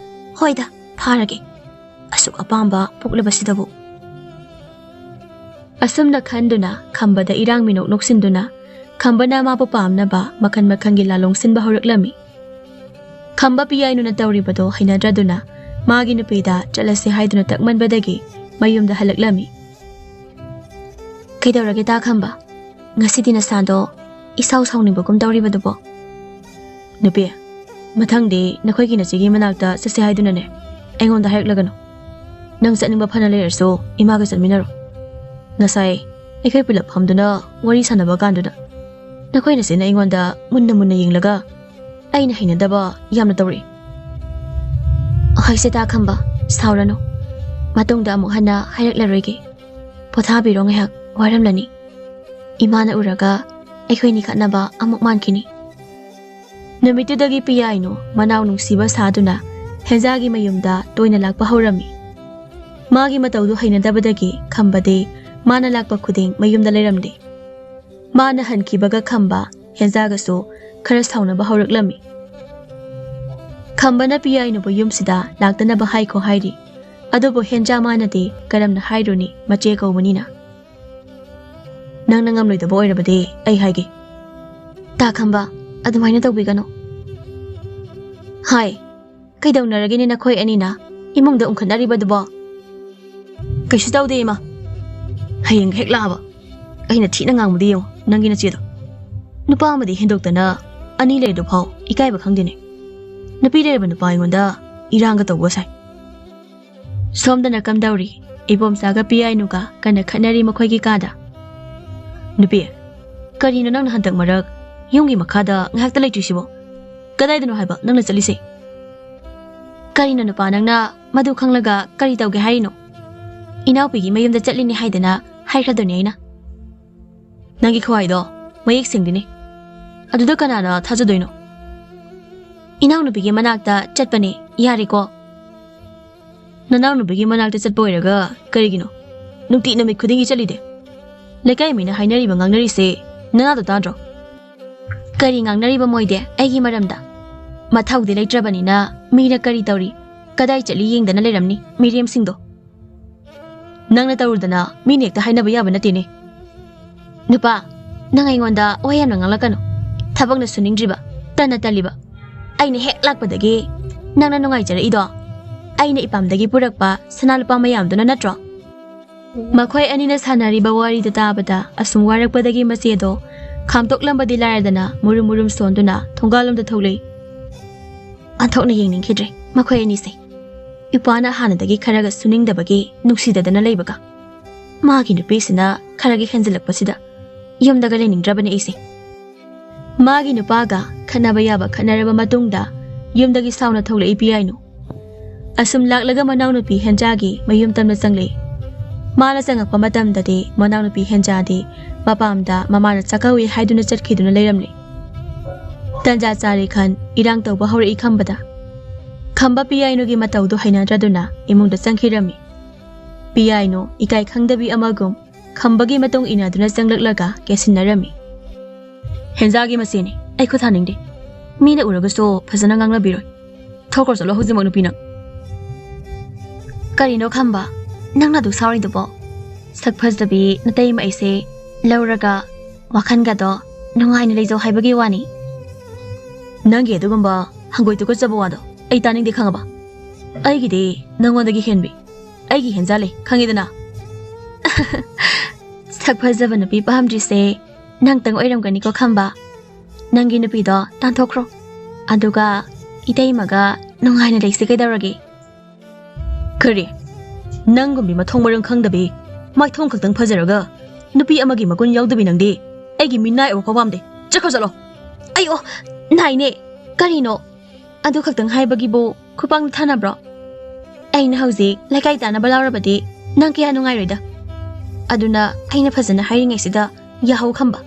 ꯍꯣꯏꯗ, ꯐꯥꯔꯒꯦ꯫ ꯑꯁꯨꯛ ꯑꯄꯥꯝꯕ ꯄꯣꯛꯂꯕꯁꯤꯗꯕꯨ꯫" ꯑꯁꯨꯝꯅ ꯈꯟꯗꯨꯅ ꯈꯝꯕꯗ ꯏꯔꯥꯡ ꯃꯤꯅꯣꯛ ꯅꯣꯛꯁꯤꯟꯗꯨꯅ ꯈꯝꯕꯅ ꯃꯥꯕꯨ ꯄꯥꯝꯅꯕ ꯃꯈꯜ ꯃꯈꯜꯒꯤ ꯂꯥꯂꯣꯡ ꯁꯤꯟꯕ ꯍꯧꯔꯛꯂꯝꯃꯤ꯫ ꯈꯝꯕ ꯄꯤꯌꯥꯏꯅꯨꯅ ꯇꯧꯔꯤꯕꯗꯣ ꯍꯩꯅꯗ꯭ꯔꯗꯨꯅ ꯃꯥꯒꯤ ꯅꯨꯄꯤꯗ ꯆꯠꯂꯁꯤ ꯍꯥꯏꯗꯨꯅ ꯇꯛꯃꯟꯕꯗꯒꯤ ꯃꯌꯨꯝꯗ ꯍꯜꯂꯛꯂꯝꯃꯤ꯫ "ꯀꯩꯗꯧꯔꯒꯦ ꯇꯥ ꯈꯝꯕ? ꯉꯁꯤꯗꯤ ꯅꯁꯥꯗꯣ ꯏꯁꯥꯎ ꯁꯥꯎꯅꯤꯡꯕꯒꯨꯝ ꯇꯧꯔꯤꯕꯗꯨꯕꯣ?" "ꯅꯨꯄꯤ, ꯃꯊꯪꯗꯤ ꯅꯈꯣꯏꯒꯤ ꯅꯆꯦꯒꯤ ꯃꯅꯥꯛꯇ ꯆꯠꯁꯦ ꯍꯥꯏꯗꯨꯅꯅꯦ ꯑꯩꯉꯣꯟꯗ ꯍꯥꯏꯔꯛꯂꯒꯅꯨ꯫ ꯅꯪ ꯆꯠꯅꯤꯡꯕ ꯐꯅ ꯂꯩꯔꯁꯨ ꯏꯃꯥꯒ ꯆꯠꯃꯤꯟꯅꯔꯣ꯫ ꯉꯁꯥꯏ ꯑꯩꯈꯣꯏ ꯄꯨꯂꯞ ꯐꯝꯗꯨꯅ ꯋꯥꯔꯤ ꯁꯥꯟꯅꯕ ꯀꯥꯟꯗꯨꯗ ꯅꯈꯣꯏ ꯅꯆꯦꯅ ꯑꯩꯉꯣꯟꯗ ꯃꯨꯟꯅ ꯃꯨꯟꯅ ꯌꯦꯡꯂꯒ ꯑꯩꯅ ꯍꯩꯅꯗꯕ ꯌꯥꯝꯅ ꯇꯧꯔꯛꯏ꯫" "ꯍꯣꯏꯁꯦ ꯇꯥ ꯈꯝꯕ, ꯁꯥꯎꯔꯅꯨ꯫ ꯃꯇꯨꯡꯗ ꯑꯃꯨꯛ ꯍꯟꯅ ꯍꯥꯏꯔꯛꯂꯔꯣꯏꯒꯦ꯫ ꯄꯣꯊꯥꯕꯤꯔꯣ ꯉꯥꯏꯍꯥꯛ, ꯋꯥꯔꯝꯂꯅꯤ꯫ ꯏꯃꯥꯅ ꯎꯔꯒ ꯑꯩꯈꯣꯏꯅꯤ ꯈꯠꯅꯕ ꯑꯃꯨꯛ ꯃꯥꯟꯈꯤꯅꯤ꯫" ꯅꯨꯃꯤꯠꯇꯨꯗꯒꯤ ꯄꯤꯌꯥꯏꯅꯨ ꯃꯅꯥꯎ ꯅꯨꯡꯁꯤꯕ ꯁꯥꯗꯨꯅ ꯍꯦꯟꯖꯥꯒꯤ ꯃꯌꯨꯝꯗ ꯇꯣꯏꯅ ꯂꯥꯛꯄ ꯍꯧꯔꯝꯃꯤ꯫ ꯃꯥꯒꯤ ꯃꯇꯧꯗꯨ ꯍꯩꯅꯗꯕꯗꯒꯤ ꯈꯝꯕꯗꯤ ꯃꯥꯅ ꯂꯥꯛꯄ ꯈꯨꯗꯤꯡ ꯃꯌꯨꯝꯗ ꯂꯩꯔꯝꯗꯦ꯫ ꯃꯥꯅ ꯍꯟꯈꯤꯕꯒ ꯈꯝꯕ ꯍꯦꯟꯖꯥꯒꯁꯨ ꯈꯔ ꯁꯥꯎꯅꯕ ꯍꯧꯔꯛꯂꯝꯃꯤ꯫ ꯈꯝꯕꯅ ꯄꯤꯌꯥꯏꯅꯨꯕꯨ ꯌꯨꯝꯁꯤꯗ ꯂꯥꯛꯇꯅꯕ ꯍꯥꯏꯈꯣ ꯍꯥꯏꯔꯤ꯫ ꯑꯗꯨꯕꯨ ꯍꯦꯟꯖꯥ ꯃꯥꯅꯗꯤ ꯀꯔꯝꯅ ꯍꯥꯏꯔꯨꯅꯤ, ꯃꯆꯦ ꯀꯧꯕꯅꯤꯅ꯫ "ꯅꯪꯅ ꯉꯝꯂꯣꯏꯗꯕ ꯑꯣꯏꯔꯕꯗꯤ ꯑꯩ ꯍꯥꯏꯒꯦ꯫" "ꯇꯥ ꯈꯝꯕ, ꯑꯗꯨꯃꯥꯏꯅ ꯇꯧꯕꯤꯒꯅꯨ꯫" "ꯍꯥꯏ, ꯀꯩꯗꯧꯅꯔꯒꯦꯅꯦ ꯅꯈꯣꯏ ꯑꯅꯤꯅ ꯏꯃꯨꯡꯗ ꯎꯪꯈꯠꯅꯔꯤꯕꯗꯨꯕꯣ?" "ꯀꯩꯁꯨ ꯇꯧꯗꯦ ꯏꯃꯥ꯫ ꯍꯌꯦꯡ ꯍꯦꯛ ꯂꯥꯛꯑꯕ ꯑꯩꯅ ꯊꯤꯅ ꯉꯥꯡꯕꯗꯤ ꯌꯦꯡꯉꯨ ꯅꯪꯒꯤ ꯅꯆꯦꯗꯣ꯫ ꯅꯨꯄꯥ ꯑꯃꯗꯤ ꯍꯦꯟꯗꯣꯛꯇꯅ ꯑꯅꯤ ꯂꯩꯔꯗꯨ ꯐꯥꯎ ꯏꯀꯥꯏꯕ ꯈꯪꯗꯦꯅꯦ꯫ ꯅꯨꯄꯤ ꯂꯩꯔꯕ ꯅꯨꯄꯥ ꯑꯩꯉꯣꯟꯗ ꯏꯔꯥꯡꯒ ꯇꯧꯕ ꯁꯥꯏ꯫" ꯁꯣꯝꯗꯅ ꯀꯝꯗꯧꯔꯤ? ꯏꯕꯣꯝꯆꯥꯒ ꯄꯤꯌꯥꯏꯅꯨꯒ ꯀꯟꯅ ꯈꯠꯅꯔꯤ ꯃꯈꯣꯏꯒꯤ ꯀꯥꯗ꯫ "ꯅꯨꯄꯤ, ꯀꯔꯤꯅꯣ ꯅꯪꯅ ꯍꯟꯗꯛ ꯃꯔꯛ ꯌꯨꯝꯒꯤ ꯃꯈꯥꯗ ꯉꯥꯏꯍꯥꯛꯇ ꯂꯩꯇ꯭ꯔꯤꯁꯤꯕꯣ? ꯀꯗꯥꯏꯗꯅꯣ ꯍꯥꯏꯕ ꯅꯪꯅ ꯆꯠꯂꯤꯁꯦ?" "ꯀꯔꯤꯅꯣ ꯅꯨꯄꯥ, ꯅꯪꯅ ꯃꯗꯨ ꯈꯪꯂꯒ ꯀꯔꯤ ꯇꯧꯒꯦ ꯍꯥꯏꯔꯤꯅꯣ? ꯏꯅꯥꯎꯄꯤꯒꯤ ꯃꯌꯨꯝꯗ ꯆꯠꯂꯤꯅꯤ ꯍꯥꯏꯗꯅ ꯍꯥꯏꯈ꯭ꯔꯗꯣꯏꯅꯤ ꯑꯩꯅ꯫" "ꯅꯪꯒꯤ ꯈꯨꯍꯥꯏꯗꯣ ꯃꯌꯦꯛ ꯁꯦꯡꯗꯦꯅꯦ꯫ ꯑꯗꯨꯗ ꯀꯅꯥꯅ ꯊꯥꯖꯗꯣꯏꯅꯣ?" "ꯏꯅꯥꯎꯅꯨꯄꯤꯒꯤ ꯃꯅꯥꯛꯇ ꯆꯠꯄꯅꯦ, ꯌꯥꯔꯦꯀꯣ?" "ꯅꯅꯥꯎꯅꯨꯄꯤꯒꯤ ꯃꯅꯥꯛꯇ ꯆꯠꯄ ꯑꯣꯏꯔꯒ ꯀꯔꯤꯒꯤꯅꯣ ꯅꯨꯡꯇꯤ ꯅꯨꯃꯤꯠ ꯈꯨꯗꯤꯡꯒꯤ ꯆꯠꯂꯤꯗꯦ? ꯂꯩꯀꯥꯏ ꯃꯤꯅ ꯍꯥꯏꯅꯔꯤꯕ ꯉꯥꯡꯅꯔꯤꯁꯦ ꯅꯅꯥꯗꯣ ꯇꯥꯗ꯭ꯔꯣ?" "ꯀꯔꯤ ꯉꯥꯡꯅꯔꯤꯕ ꯃꯣꯏꯗꯤ ꯑꯩꯒꯤ ꯃꯔꯝꯗ? ꯃꯊꯧꯗꯤ ꯂꯩꯇ꯭ꯔꯕꯅꯤꯅ ꯃꯤꯅ ꯀꯔꯤ ꯇꯧꯔꯤ, ꯀꯗꯥꯏ ꯆꯠꯂꯤ ꯌꯦꯡꯗꯅ ꯂꯩꯔꯝꯅꯤ ꯃꯤꯔꯦꯝꯁꯤꯡꯗꯣ꯫ ꯅꯪꯅ ꯇꯧꯔꯨꯗꯅ ꯃꯤꯅ ꯍꯦꯛꯇ ꯍꯥꯏꯅꯕ ꯌꯥꯕ ꯅꯠꯇꯦꯅꯦ꯫" "ꯅꯨꯄꯥ, ꯅꯪ ꯑꯩꯉꯣꯟꯗ ꯋꯥ ꯌꯥꯝꯅ ꯉꯥꯡꯂꯛꯀꯅꯨ꯫ ꯊꯕꯛꯅ ꯁꯨꯅꯤꯡꯗ꯭ꯔꯤꯕ, ꯇꯟꯅ ꯇꯜꯂꯤꯕ꯫ ꯑꯩꯅ ꯍꯦꯛ ꯂꯥꯛꯄꯗꯒꯤ ꯅꯪꯅ ꯅꯨꯡꯉꯥꯏꯖꯔꯛꯏꯗꯣ ꯑꯩꯅ ꯏꯄꯥꯝꯗꯒꯤ ꯄꯨꯔꯛꯄ ꯁꯅꯥ ꯂꯨꯄꯥ ꯃꯌꯥꯝꯗꯨꯅ ꯅꯠꯇ꯭ꯔꯣ? ꯃꯈꯣꯏ ꯑꯅꯤꯅ ꯁꯥꯟꯅꯔꯤꯕ ꯋꯥꯔꯤꯗꯨ ꯇꯥꯕꯗ ꯑꯁꯨꯝ ꯋꯥꯔꯛꯄꯗꯒꯤ ꯃꯆꯦꯗꯣ ꯈꯥꯝꯇꯣꯛꯂꯝꯕꯗꯤ ꯂꯥꯏꯔꯗꯅ ꯃꯨꯔꯨꯝ ꯃꯨꯔꯨꯝ ꯁꯣꯟꯗꯨꯅ ꯊꯣꯡꯒꯥꯜꯂꯣꯝꯗ ꯊꯣꯛꯂꯛꯏ꯫ ꯑꯣꯟꯊꯣꯛꯅ ꯌꯦꯡꯅꯤꯡꯈꯤꯗ꯭ꯔꯦ ꯃꯈꯣꯏ ꯑꯅꯤꯁꯦ꯫ ꯏꯄꯥꯅ ꯍꯥꯟꯅꯗꯒꯤ ꯈꯔꯒ ꯁꯨꯅꯤꯡꯗꯕꯒꯤ ꯅꯨꯡꯁꯤꯗꯗꯅ ꯂꯩꯕꯒ, ꯃꯥꯒꯤ ꯅꯨꯄꯤꯁꯤꯅ ꯈꯔꯒ ꯍꯦꯟꯖꯤꯜꯂꯛꯄꯁꯤꯗ ꯌꯨꯝꯗꯒ ꯂꯩꯅꯤꯡꯗ꯭ꯔꯕꯅꯦ ꯑꯩꯁꯦ꯫ ꯃꯥꯒꯤ ꯅꯨꯄꯥꯒ ꯈꯠꯅꯕ ꯌꯥꯕ ꯈꯠꯅꯔꯕ ꯃꯇꯨꯡꯗ ꯌꯨꯝꯗꯒꯤ ꯁꯥꯎꯅ ꯊꯣꯛꯂꯛꯏ ꯄꯤꯌꯥꯏꯅꯨ꯫ ꯑꯁꯨꯝ ꯂꯥꯛꯂꯒ ꯃꯅꯥꯎꯅꯨꯄꯤ ꯍꯦꯟꯖꯥꯒꯤ ꯃꯌꯨꯝ ꯇꯝꯅ ꯆꯪꯂꯛꯏ꯫ ꯃꯥꯅ ꯆꯪꯉꯛꯄ ꯃꯇꯝꯗꯗꯤ ꯃꯅꯥꯎꯅꯨꯄꯤ ꯍꯦꯟꯖꯥꯗꯤ ꯃꯄꯥꯝꯗ ꯃꯃꯥꯅ ꯆꯥꯛꯀꯧꯏ ꯍꯥꯏꯗꯨꯅ ꯆꯠꯈꯤꯗꯨꯅ ꯂꯩꯔꯝꯂꯦ꯫ ꯇꯟꯖꯥ ꯆꯥꯔꯦ ꯈꯟ ꯏꯔꯥꯡ ꯇꯧꯕ ꯍꯧꯔꯛꯏ ꯈꯝꯕꯗ꯫ ꯈꯝꯕ ꯄꯤꯌꯥꯏꯅꯨꯒꯤ ꯃꯇꯧꯗꯨ ꯍꯩꯅꯗ꯭ꯔꯗꯨꯅ ꯏꯃꯨꯡꯗ ꯆꯪꯈꯤꯔꯝꯃꯤ꯫ ꯄꯤꯌꯥꯏꯅꯨ ꯏꯀꯥꯏ ꯈꯪꯗꯕꯤ ꯑꯃꯒꯨꯝ ꯈꯝꯕꯒꯤ ꯃꯇꯨꯡ ꯏꯟꯅꯗꯨꯅ ꯆꯪꯂꯛꯂꯒ ꯀꯦꯁꯤꯟꯅꯔꯝꯃꯤ꯫ ꯍꯦꯟꯖꯥꯒꯤ ꯃꯆꯦꯅꯤ, ꯑꯩ ꯈꯨꯠ ꯊꯥꯅꯤꯡꯗꯦ꯫ ꯃꯤꯅ ꯎꯔꯒꯁꯨ ꯐꯖꯅ ꯉꯥꯡꯅꯕꯤꯔꯣꯏ꯫ ꯊꯣꯛꯈ꯭ꯔꯣ ꯆꯠꯂꯣ ꯍꯧꯖꯤꯛꯃꯛ ꯅꯨꯄꯤ ꯅꯪ꯫ ꯀꯔꯤꯅꯣ ꯈꯝꯕ, ꯅꯪꯅ ꯑꯗꯨꯛ ꯁꯥꯎꯔꯤꯗꯨꯕꯣ? ꯁꯛ ꯐꯖꯕꯤ ꯅꯇꯩꯃ ꯑꯩꯁꯦ ꯂꯧꯔꯒ ꯋꯥꯈꯜꯒꯗꯣ ꯅꯨꯡꯉꯥꯏꯅ ꯂꯩꯖꯧ ꯍꯥꯏꯕꯒꯤ ꯋꯥꯅꯤ꯫ ꯅꯪꯒꯤ ꯑꯗꯨꯒꯨꯝꯕ ꯍꯪꯒꯣꯏ ꯇꯨꯀꯠꯆꯕ ꯋꯥꯗꯣ ꯑꯩ ꯇꯥꯅꯤꯡꯗꯦ ꯈꯪꯉꯕ? ꯑꯩꯒꯤꯗꯤ ꯅꯪꯉꯣꯟꯗꯒꯤ ꯍꯦꯟꯕꯤ ꯑꯩꯒꯤ ꯍꯦꯟꯖꯥ ꯂꯩ ꯈꯪꯉꯤꯗꯅ꯫ ꯁꯛ ꯐꯖꯕ ꯅꯨꯄꯤ ꯄꯥꯝꯗ꯭ꯔꯤꯁꯦ ꯅꯪꯇꯪ ꯑꯣꯏꯔꯝꯒꯅꯤꯀꯣ ꯈꯝꯕ꯫ ꯅꯪꯒꯤ ꯅꯨꯄꯤꯗꯣ ꯇꯥꯟꯊꯣꯛꯈ꯭ꯔꯣ꯫ ꯑꯗꯨꯒ ꯏꯇꯩꯃꯒ ꯅꯨꯡꯉꯥꯏꯅ ꯂꯩꯁꯤ ꯀꯩꯗꯧꯔꯒꯦ? ꯀꯔꯤ? ꯅꯪꯒꯨꯝꯕꯤ ꯃꯊꯣꯡ ꯃꯔꯝ ꯈꯪꯗꯕꯤ, ꯃꯥꯏꯊꯣꯡ ꯈꯛꯇꯪ ꯐꯖꯔꯒ ꯅꯨꯄꯤ ꯑꯃꯒꯤ ꯃꯒꯨꯟ ꯌꯥꯎꯗꯕꯤ ꯅꯪꯗꯤ ꯑꯩꯒꯤ ꯃꯤꯅꯥꯏ ꯑꯣꯏꯕ ꯐꯥꯎ ꯄꯥꯝꯗꯦ꯫ ꯆꯠꯈ꯭ꯔꯣ ꯆꯠꯂꯣ꯫ ꯑꯩ ꯑꯣ, ꯅꯥꯏꯅꯦ꯫ ꯀꯔꯤꯅꯣ? ꯑꯗꯨ ꯈꯛꯇꯪ ꯍꯥꯏꯕꯒꯤꯕꯨ ꯈꯨꯄꯥꯡ ꯊꯥꯅꯕ꯭ꯔꯣ? ꯑꯩꯅ ꯍꯧꯖꯤꯛ ꯂꯩꯀꯥꯏ ꯇꯥꯅꯕ ꯂꯥꯎꯔꯕꯗꯤ ꯅꯪ ꯀꯌꯥ ꯅꯨꯡꯉꯥꯏꯔꯣꯏꯗ꯫ ꯑꯗꯨꯅ ꯑꯩꯅ ꯐꯖꯅ ꯍꯥꯏꯔꯤꯉꯩꯁꯤꯗ ꯌꯥꯍꯧ ꯈꯝꯕ꯫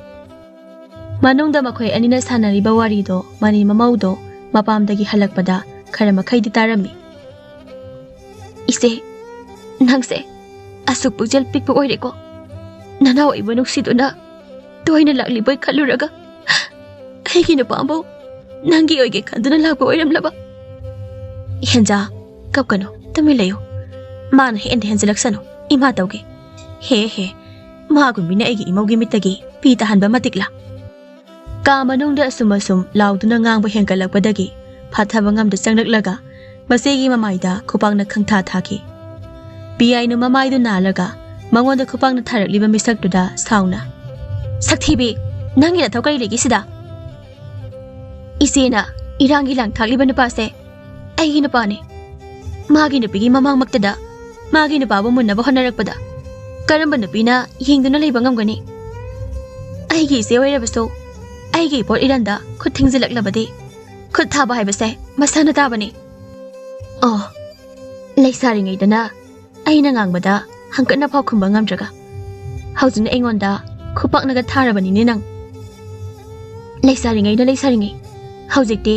ꯃꯅꯨꯡꯗ ꯃꯈꯣꯏ ꯑꯅꯤꯅ ꯁꯥꯟꯅꯔꯤꯕ ꯋꯥꯔꯤꯗꯣ ꯃꯅꯤ ꯃꯃꯧꯗꯣ ꯃꯄꯥꯝꯗꯒꯤ ꯍꯜꯂꯛꯄꯗ ꯈꯔ ꯃꯈꯩꯗꯤ ꯇꯥꯔꯝꯃꯤ꯫ ꯏꯆꯦ, ꯅꯪꯁꯦ ꯑꯁꯨꯛ ꯄꯨꯛꯆꯦꯜ ꯄꯤꯛꯄ ꯑꯣꯏꯔꯦꯀꯣ꯫ ꯅꯅꯥꯎ ꯑꯩꯕꯨ ꯅꯨꯡꯁꯤꯗꯨꯅ ꯇꯣꯏꯅ ꯂꯥꯛꯂꯤꯕꯣꯏ ꯈꯜꯂꯨꯔꯒ ꯑꯩꯒꯤ ꯅꯨꯄꯥꯕꯨ ꯅꯪꯒꯤ ꯑꯣꯏꯒꯦ ꯈꯟꯗꯨꯅ ꯂꯥꯛꯄ ꯑꯣꯏꯔꯝꯂꯕ? ꯍꯦꯟꯖꯥ, ꯀꯞꯀꯅꯨ, ꯇꯨꯃꯤꯟ ꯂꯩꯌꯨ꯫ ꯃꯥꯅ ꯍꯦꯟꯗ ꯍꯦꯟꯖꯤꯜꯂꯛꯁꯅꯨ, ꯏꯃꯥ ꯇꯧꯒꯦ꯫ ꯍꯦ ꯍꯦ, ꯃꯥꯒꯨꯝꯕꯤꯅ ꯑꯩꯒꯤ ꯏꯃꯧꯒꯤ ꯃꯤꯠꯇꯒꯤ ꯄꯤ ꯇꯥꯍꯟꯕ ꯃꯇꯤꯛꯂꯥ? ꯀꯥ ꯃꯅꯨꯡꯗ ꯑꯁꯨꯝ ꯑꯁꯨꯝ ꯂꯥꯎꯗꯨꯅ ꯉꯥꯡꯕ ꯍꯦꯟꯒꯠꯂꯛꯄꯗꯒꯤ ꯐꯥꯊꯕ ꯉꯝꯗ ꯆꯪꯂꯛꯂꯒ ꯃꯆꯦꯒꯤ ꯃꯃꯥꯏꯗ ꯈꯨꯄꯥꯛꯅ ꯈꯪꯊꯥ ꯊꯥꯈꯤ꯫ ꯄꯤꯌꯥꯏꯅꯨ ꯃꯃꯥꯏꯗꯨ ꯅꯥꯜꯂꯒ ꯃꯉꯣꯟꯗ ꯈꯨꯄꯥꯛꯅ ꯊꯥꯔꯛꯂꯤꯕ ꯃꯤꯁꯛꯇꯨꯗ ꯁꯥꯎꯅ, "ꯁꯛꯊꯤꯕꯤ, ꯅꯪꯒꯤ ꯅꯊꯧ ꯀꯔꯤ ꯂꯩꯒꯦ ꯁꯤꯗ?" "ꯏꯆꯦꯅ ꯏꯔꯥꯡꯒꯤ ꯂꯥꯡ ꯊꯥꯛꯂꯤꯕ ꯅꯨꯄꯥꯁꯦ ꯑꯩꯒꯤ ꯅꯨꯄꯥꯅꯤ꯫ ꯃꯥꯒꯤ ꯅꯨꯄꯤꯒꯤ ꯃꯃꯥꯡꯃꯛꯇꯗ ꯃꯥꯒꯤ ꯅꯨꯄꯥꯕꯨ ꯃꯨꯟꯅꯕ ꯍꯣꯠꯅꯔꯛꯄꯗ ꯀꯔꯝꯕ ꯅꯨꯄꯤꯅ ꯌꯦꯡꯗꯨꯅ ꯂꯩꯕ ꯉꯝꯒꯅꯤ? ꯑꯩꯒꯤ ꯏꯆꯦ ꯑꯣꯏꯔꯕꯁꯨ ꯑꯩꯒꯤ ꯏꯄꯣꯠ ꯏꯔꯟꯗ ꯈꯨꯠ ꯊꯤꯡꯖꯤꯜꯂꯛꯂꯕꯗꯤ ꯈꯨꯠ ꯊꯥꯕ ꯍꯥꯏꯕꯁꯦ ꯃꯁꯥꯅ ꯇꯥꯕꯅꯤ꯫ ꯑꯣ, ꯂꯩꯁꯥꯔꯤꯉꯩꯗꯅ ꯑꯩꯅ ꯉꯥꯡꯕꯗ ꯍꯪꯀꯠꯅ ꯐꯥꯎ ꯈꯨꯝꯕ ꯉꯝꯗ꯭ꯔꯒ ꯍꯧꯖꯤꯛꯅ ꯑꯩꯉꯣꯟꯗ ꯈꯨꯄꯥꯛꯅꯒ ꯊꯥꯔꯕꯅꯤꯅꯦ ꯅꯪ꯫ ꯂꯩꯁꯥꯔꯤꯉꯩꯗ ꯂꯩꯁꯥꯔꯤꯉꯩ, ꯍꯧꯖꯤꯛꯇꯤ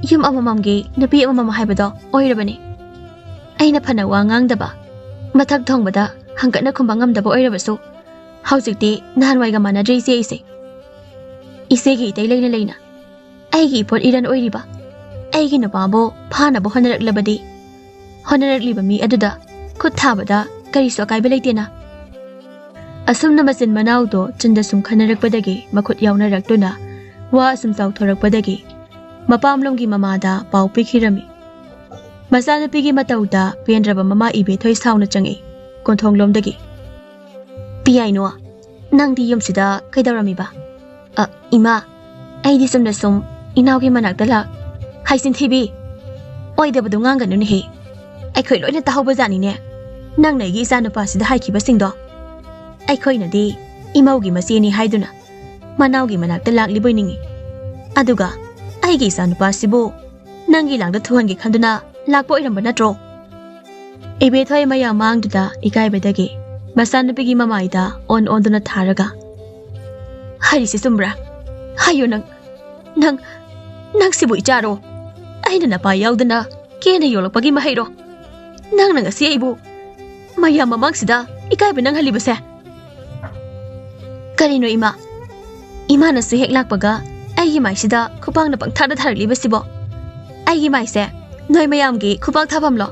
ꯌꯨꯝ ꯑꯃꯃꯝꯒꯤ ꯅꯨꯄꯤ ꯑꯃꯃꯝ ꯍꯥꯏꯕꯗꯣ ꯑꯣꯏꯔꯕꯅꯤ꯫ ꯑꯩꯅ ꯐꯅ ꯋꯥ ꯉꯥꯡꯗꯕ, ꯃꯊꯛ ꯊꯣꯡꯕꯗ ꯍꯪꯀꯠꯅ ꯈꯨꯝꯕ ꯉꯝꯗꯕ ꯑꯣꯏꯔꯕꯁꯨ ꯍꯧꯖꯤꯛꯇꯤ ꯅꯍꯥꯟꯋꯥꯏꯒ ꯃꯥꯟꯅꯗ꯭ꯔꯦ ꯏꯆꯦ ꯑꯩꯁꯦ꯫ ꯏꯆꯦꯒꯤ ꯏꯇꯩ ꯂꯩꯅ ꯂꯩꯅ ꯑꯩꯒꯤ ꯏꯄꯣꯠ ꯏꯔꯟ ꯑꯣꯏꯔꯤꯕ ꯑꯩꯒꯤ ꯅꯨꯄꯥꯕꯨ ꯐꯥꯅꯕ ꯍꯣꯠꯅꯔꯛꯂꯕꯗꯤ ꯍꯣꯠꯅꯔꯛꯂꯤꯕ ꯃꯤ ꯑꯗꯨꯗ ꯈꯨꯠ ꯊꯥꯕꯗ ꯀꯔꯤꯁꯨ ꯑꯀꯥꯏꯕ ꯂꯩꯇꯦꯅ?" ꯑꯁꯨꯝꯅ ꯃꯆꯤꯟ ꯃꯅꯥꯎꯗꯣ ꯆꯤꯟꯗ ꯁꯨꯝ ꯈꯟꯅꯔꯛꯄꯗꯒꯤ ꯃꯈꯨꯠ ꯌꯥꯎꯅꯔꯛꯇꯨꯅ ꯋꯥ ꯑꯁꯨꯝ ꯆꯥꯎꯊꯣꯔꯛꯄꯗꯒꯤ ꯃꯄꯥꯝꯂꯣꯝꯒꯤ ꯃꯃꯥꯗ ꯄꯥꯎ ꯄꯤꯈꯤꯔꯝꯃꯤ꯫ ꯃꯆꯥꯅꯨꯄꯤꯒꯤ ꯃꯇꯧꯗ ꯄꯦꯟꯗ꯭ꯔꯕ ꯃꯃꯥ ꯏꯕꯦꯊꯣꯏ ꯁꯥꯎꯅ ꯆꯪꯉꯛꯏ ꯀꯣꯟꯊꯣꯡꯂꯣꯝꯗꯒꯤ꯫ "ꯄꯤꯌꯥꯏꯅꯣ, ꯅꯪꯗꯤ ꯌꯨꯝꯁꯤꯗ ꯀꯩꯗꯧꯔꯝꯃꯤꯕ?" "ꯑ, ꯏꯃꯥ, ꯑꯩꯗꯤ ꯆꯨꯝꯅ ꯁꯨꯝ ꯏꯅꯥꯎꯒꯤ ꯃꯅꯥꯛꯇ ꯂꯥꯛ-" "ꯍꯥꯏꯆꯤꯟ ꯊꯤꯕꯤ, ꯑꯣꯏꯗꯕꯗꯣ ꯉꯥꯡꯒꯅꯨꯅꯦꯍꯦ꯫ ꯑꯩꯈꯣꯏ ꯂꯣꯏꯅ ꯇꯥꯍꯧꯕꯖꯥꯠꯅꯤꯅꯦ ꯅꯪꯅ ꯑꯩꯒꯤ ꯏꯆꯥꯅꯨꯄꯥꯁꯤꯗ ꯍꯥꯏꯈꯤꯕꯁꯤꯡꯗꯣ꯫ ꯑꯩꯈꯣꯏꯅꯗꯤ ꯏꯃꯧꯒꯤ ꯃꯆꯦꯅꯤ ꯍꯥꯏꯗꯨꯅ ꯃꯅꯥꯎꯒꯤ ꯃꯅꯥꯛꯇ ꯂꯥꯛꯂꯤꯕꯣꯏ ꯅꯤꯡꯉꯤ꯫ ꯑꯗꯨꯒ ꯑꯩꯒꯤ ꯏꯆꯥꯅꯨꯄꯥꯁꯤꯕꯨ ꯅꯪꯒꯤ ꯂꯥꯡꯗ ꯊꯨꯍꯟꯒꯦ ꯈꯟꯗꯨꯅ ꯂꯥꯛꯄ ꯑꯣꯏꯔꯝꯕ ꯅꯠꯇ꯭ꯔꯣ?" ꯏꯕꯦꯊꯣꯏ ꯃꯌꯥꯝ ꯃꯥꯡꯗꯨꯗ ꯏꯀꯥꯏꯕꯗꯒꯤ ꯃꯆꯥꯅꯨꯄꯤꯒꯤ ꯃꯃꯥꯏꯗ ꯑꯣꯟ ꯑꯣꯟꯗꯨꯅ ꯊꯥꯔꯒ, "ꯍꯥꯏꯔꯤꯁꯤ ꯆꯨꯝꯕ꯭ꯔꯥ? ꯍꯥꯏꯌꯨ ꯅꯪ, ꯅꯪ, ꯅꯪ ꯁꯤꯕꯨ ꯏꯆꯥꯔꯣ? ꯑꯩꯅ ꯅꯄꯥ ꯌꯥꯎꯗꯅ ꯀꯦꯅ ꯌꯣꯛꯂꯛꯄꯒꯤ ꯃꯍꯩꯔꯣ? ꯅꯪꯅ ꯉꯁꯤ ꯑꯩꯕꯨ ꯃꯌꯥꯝ ꯃꯃꯥꯡꯁꯤꯗ ꯏꯀꯥꯏꯕ ꯅꯪꯍꯜꯂꯤꯕꯁꯦ?" "ꯀꯔꯤꯅꯣ ꯏꯃꯥ? ꯏꯃꯥꯅꯁꯨ ꯍꯦꯛ ꯂꯥꯛꯄꯒ ꯑꯩꯒꯤ ꯃꯥꯏꯁꯤꯗ ꯈꯨꯄꯥꯛꯅ ꯄꯪꯊꯥꯗ ꯊꯥꯔꯛꯂꯤꯕꯁꯤꯕꯣ? ꯑꯩꯒꯤ ꯃꯥꯏꯁꯦ ꯅꯣꯏ ꯃꯌꯥꯝꯒꯤ ꯈꯨꯄꯥꯛ ꯊꯥꯐꯝꯂꯣ?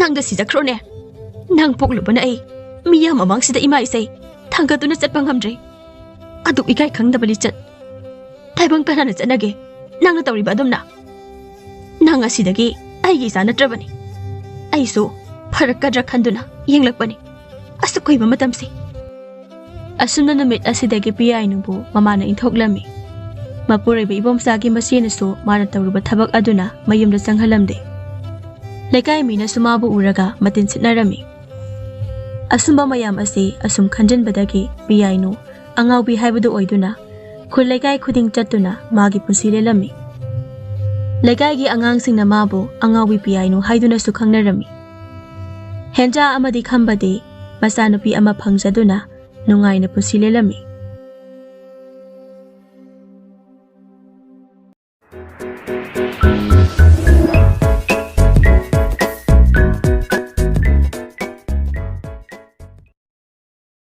ꯅꯪꯗ ꯁꯤꯖꯈ꯭ꯔꯣꯅꯦ꯫ ꯅꯪ ꯄꯣꯛꯂꯨꯕꯅ ꯑꯩ ꯃꯤꯌꯥꯝ ꯃꯃꯥꯡꯁꯤꯗ ꯏꯃꯥ ꯏꯆꯩ ꯊꯥꯡꯒꯠꯇꯨꯅ ꯆꯠꯄ ꯉꯝꯗ꯭ꯔꯦ꯫ ꯑꯗꯨꯛ ꯏꯀꯥꯏ ꯈꯪꯗꯕ ꯂꯤꯆꯠ ꯇꯥꯏꯕꯪ ꯀꯅꯥꯅ ꯆꯠꯅꯒꯦ? ꯅꯪꯅ ꯇꯧꯔꯤꯕ ꯑꯗꯨꯝꯅ꯫ ꯅꯪ ꯑꯁꯤꯗꯒꯤ ꯑꯩꯒꯤ ꯏꯆꯥ ꯅꯠꯇ꯭ꯔꯕꯅꯤ꯫ ꯑꯩꯁꯨ ꯐꯔꯛꯀꯗ꯭ꯔꯥ ꯈꯟꯗꯨꯅ ꯌꯦꯡꯂꯛꯄꯅꯤ꯫ ꯑꯁꯨꯛ ꯀꯨꯏꯕ ꯃꯇꯝꯁꯤ꯫ ꯑꯁꯨꯝꯅ ꯅꯨꯃꯤꯠ ꯑꯁꯤꯗꯒꯤ ꯄꯤꯌꯥꯏꯅꯨꯕꯨ ꯃꯃꯥꯅ ꯏꯟꯊꯣꯛꯂꯝꯃꯤ꯫ ꯃꯄꯨꯔꯣꯏꯕ ꯏꯕꯣꯝꯆꯥꯒꯤ ꯃꯆꯦꯅꯁꯨ ꯃꯥꯅ ꯇꯧꯔꯨꯕ ꯊꯕꯛ ꯑꯗꯨꯅ ꯃꯌꯨꯝꯗ ꯆꯪꯍꯜꯂꯝꯗꯦ꯫ ꯂꯩꯀꯥꯏ ꯃꯤꯅꯁꯨ ꯃꯥꯕꯨ ꯎꯔꯒ ꯃꯇꯤꯟ ꯁꯤꯠꯅꯔꯝꯃꯤ꯫ ꯑꯁꯨꯝꯕ ꯃꯌꯥꯝ ꯑꯁꯤ ꯑꯁꯨꯝ ꯈꯟꯖꯤꯟꯕꯗꯒꯤ ꯄꯤꯌꯥꯏꯅꯨ ꯑꯉꯥꯎꯕꯤ ꯍꯥꯏꯕꯗꯨ ꯑꯣꯏꯗꯨꯅ ꯈꯨꯜ ꯂꯩꯀꯥꯏ ꯈꯨꯗꯤꯡ ꯆꯠꯇꯨꯅ ꯃꯥꯒꯤ ꯄꯨꯟꯁꯤ ꯂꯦꯜꯂꯝꯃꯤ꯫ ꯂꯩꯀꯥꯏꯒꯤ ꯑꯉꯥꯡꯁꯤꯡꯅ ꯃꯥꯕꯨ ꯑꯉꯥꯎꯕꯤ ꯄꯤꯌꯥꯏꯅꯨ ꯍꯥꯏꯗꯨꯅꯁꯨ ꯈꯪꯅꯔꯝꯃꯤ꯫ ꯍꯦꯟꯖꯥ ꯑꯃꯗꯤ ꯈꯝꯕꯗꯤ ꯃꯆꯥꯅꯨꯄꯤ ꯑꯃ ꯐꯪꯖꯗꯨꯅ ꯅꯨꯡꯉꯥꯏꯅ ꯄꯨꯟꯁꯤ ꯂꯦꯜꯂꯝꯃꯤ꯫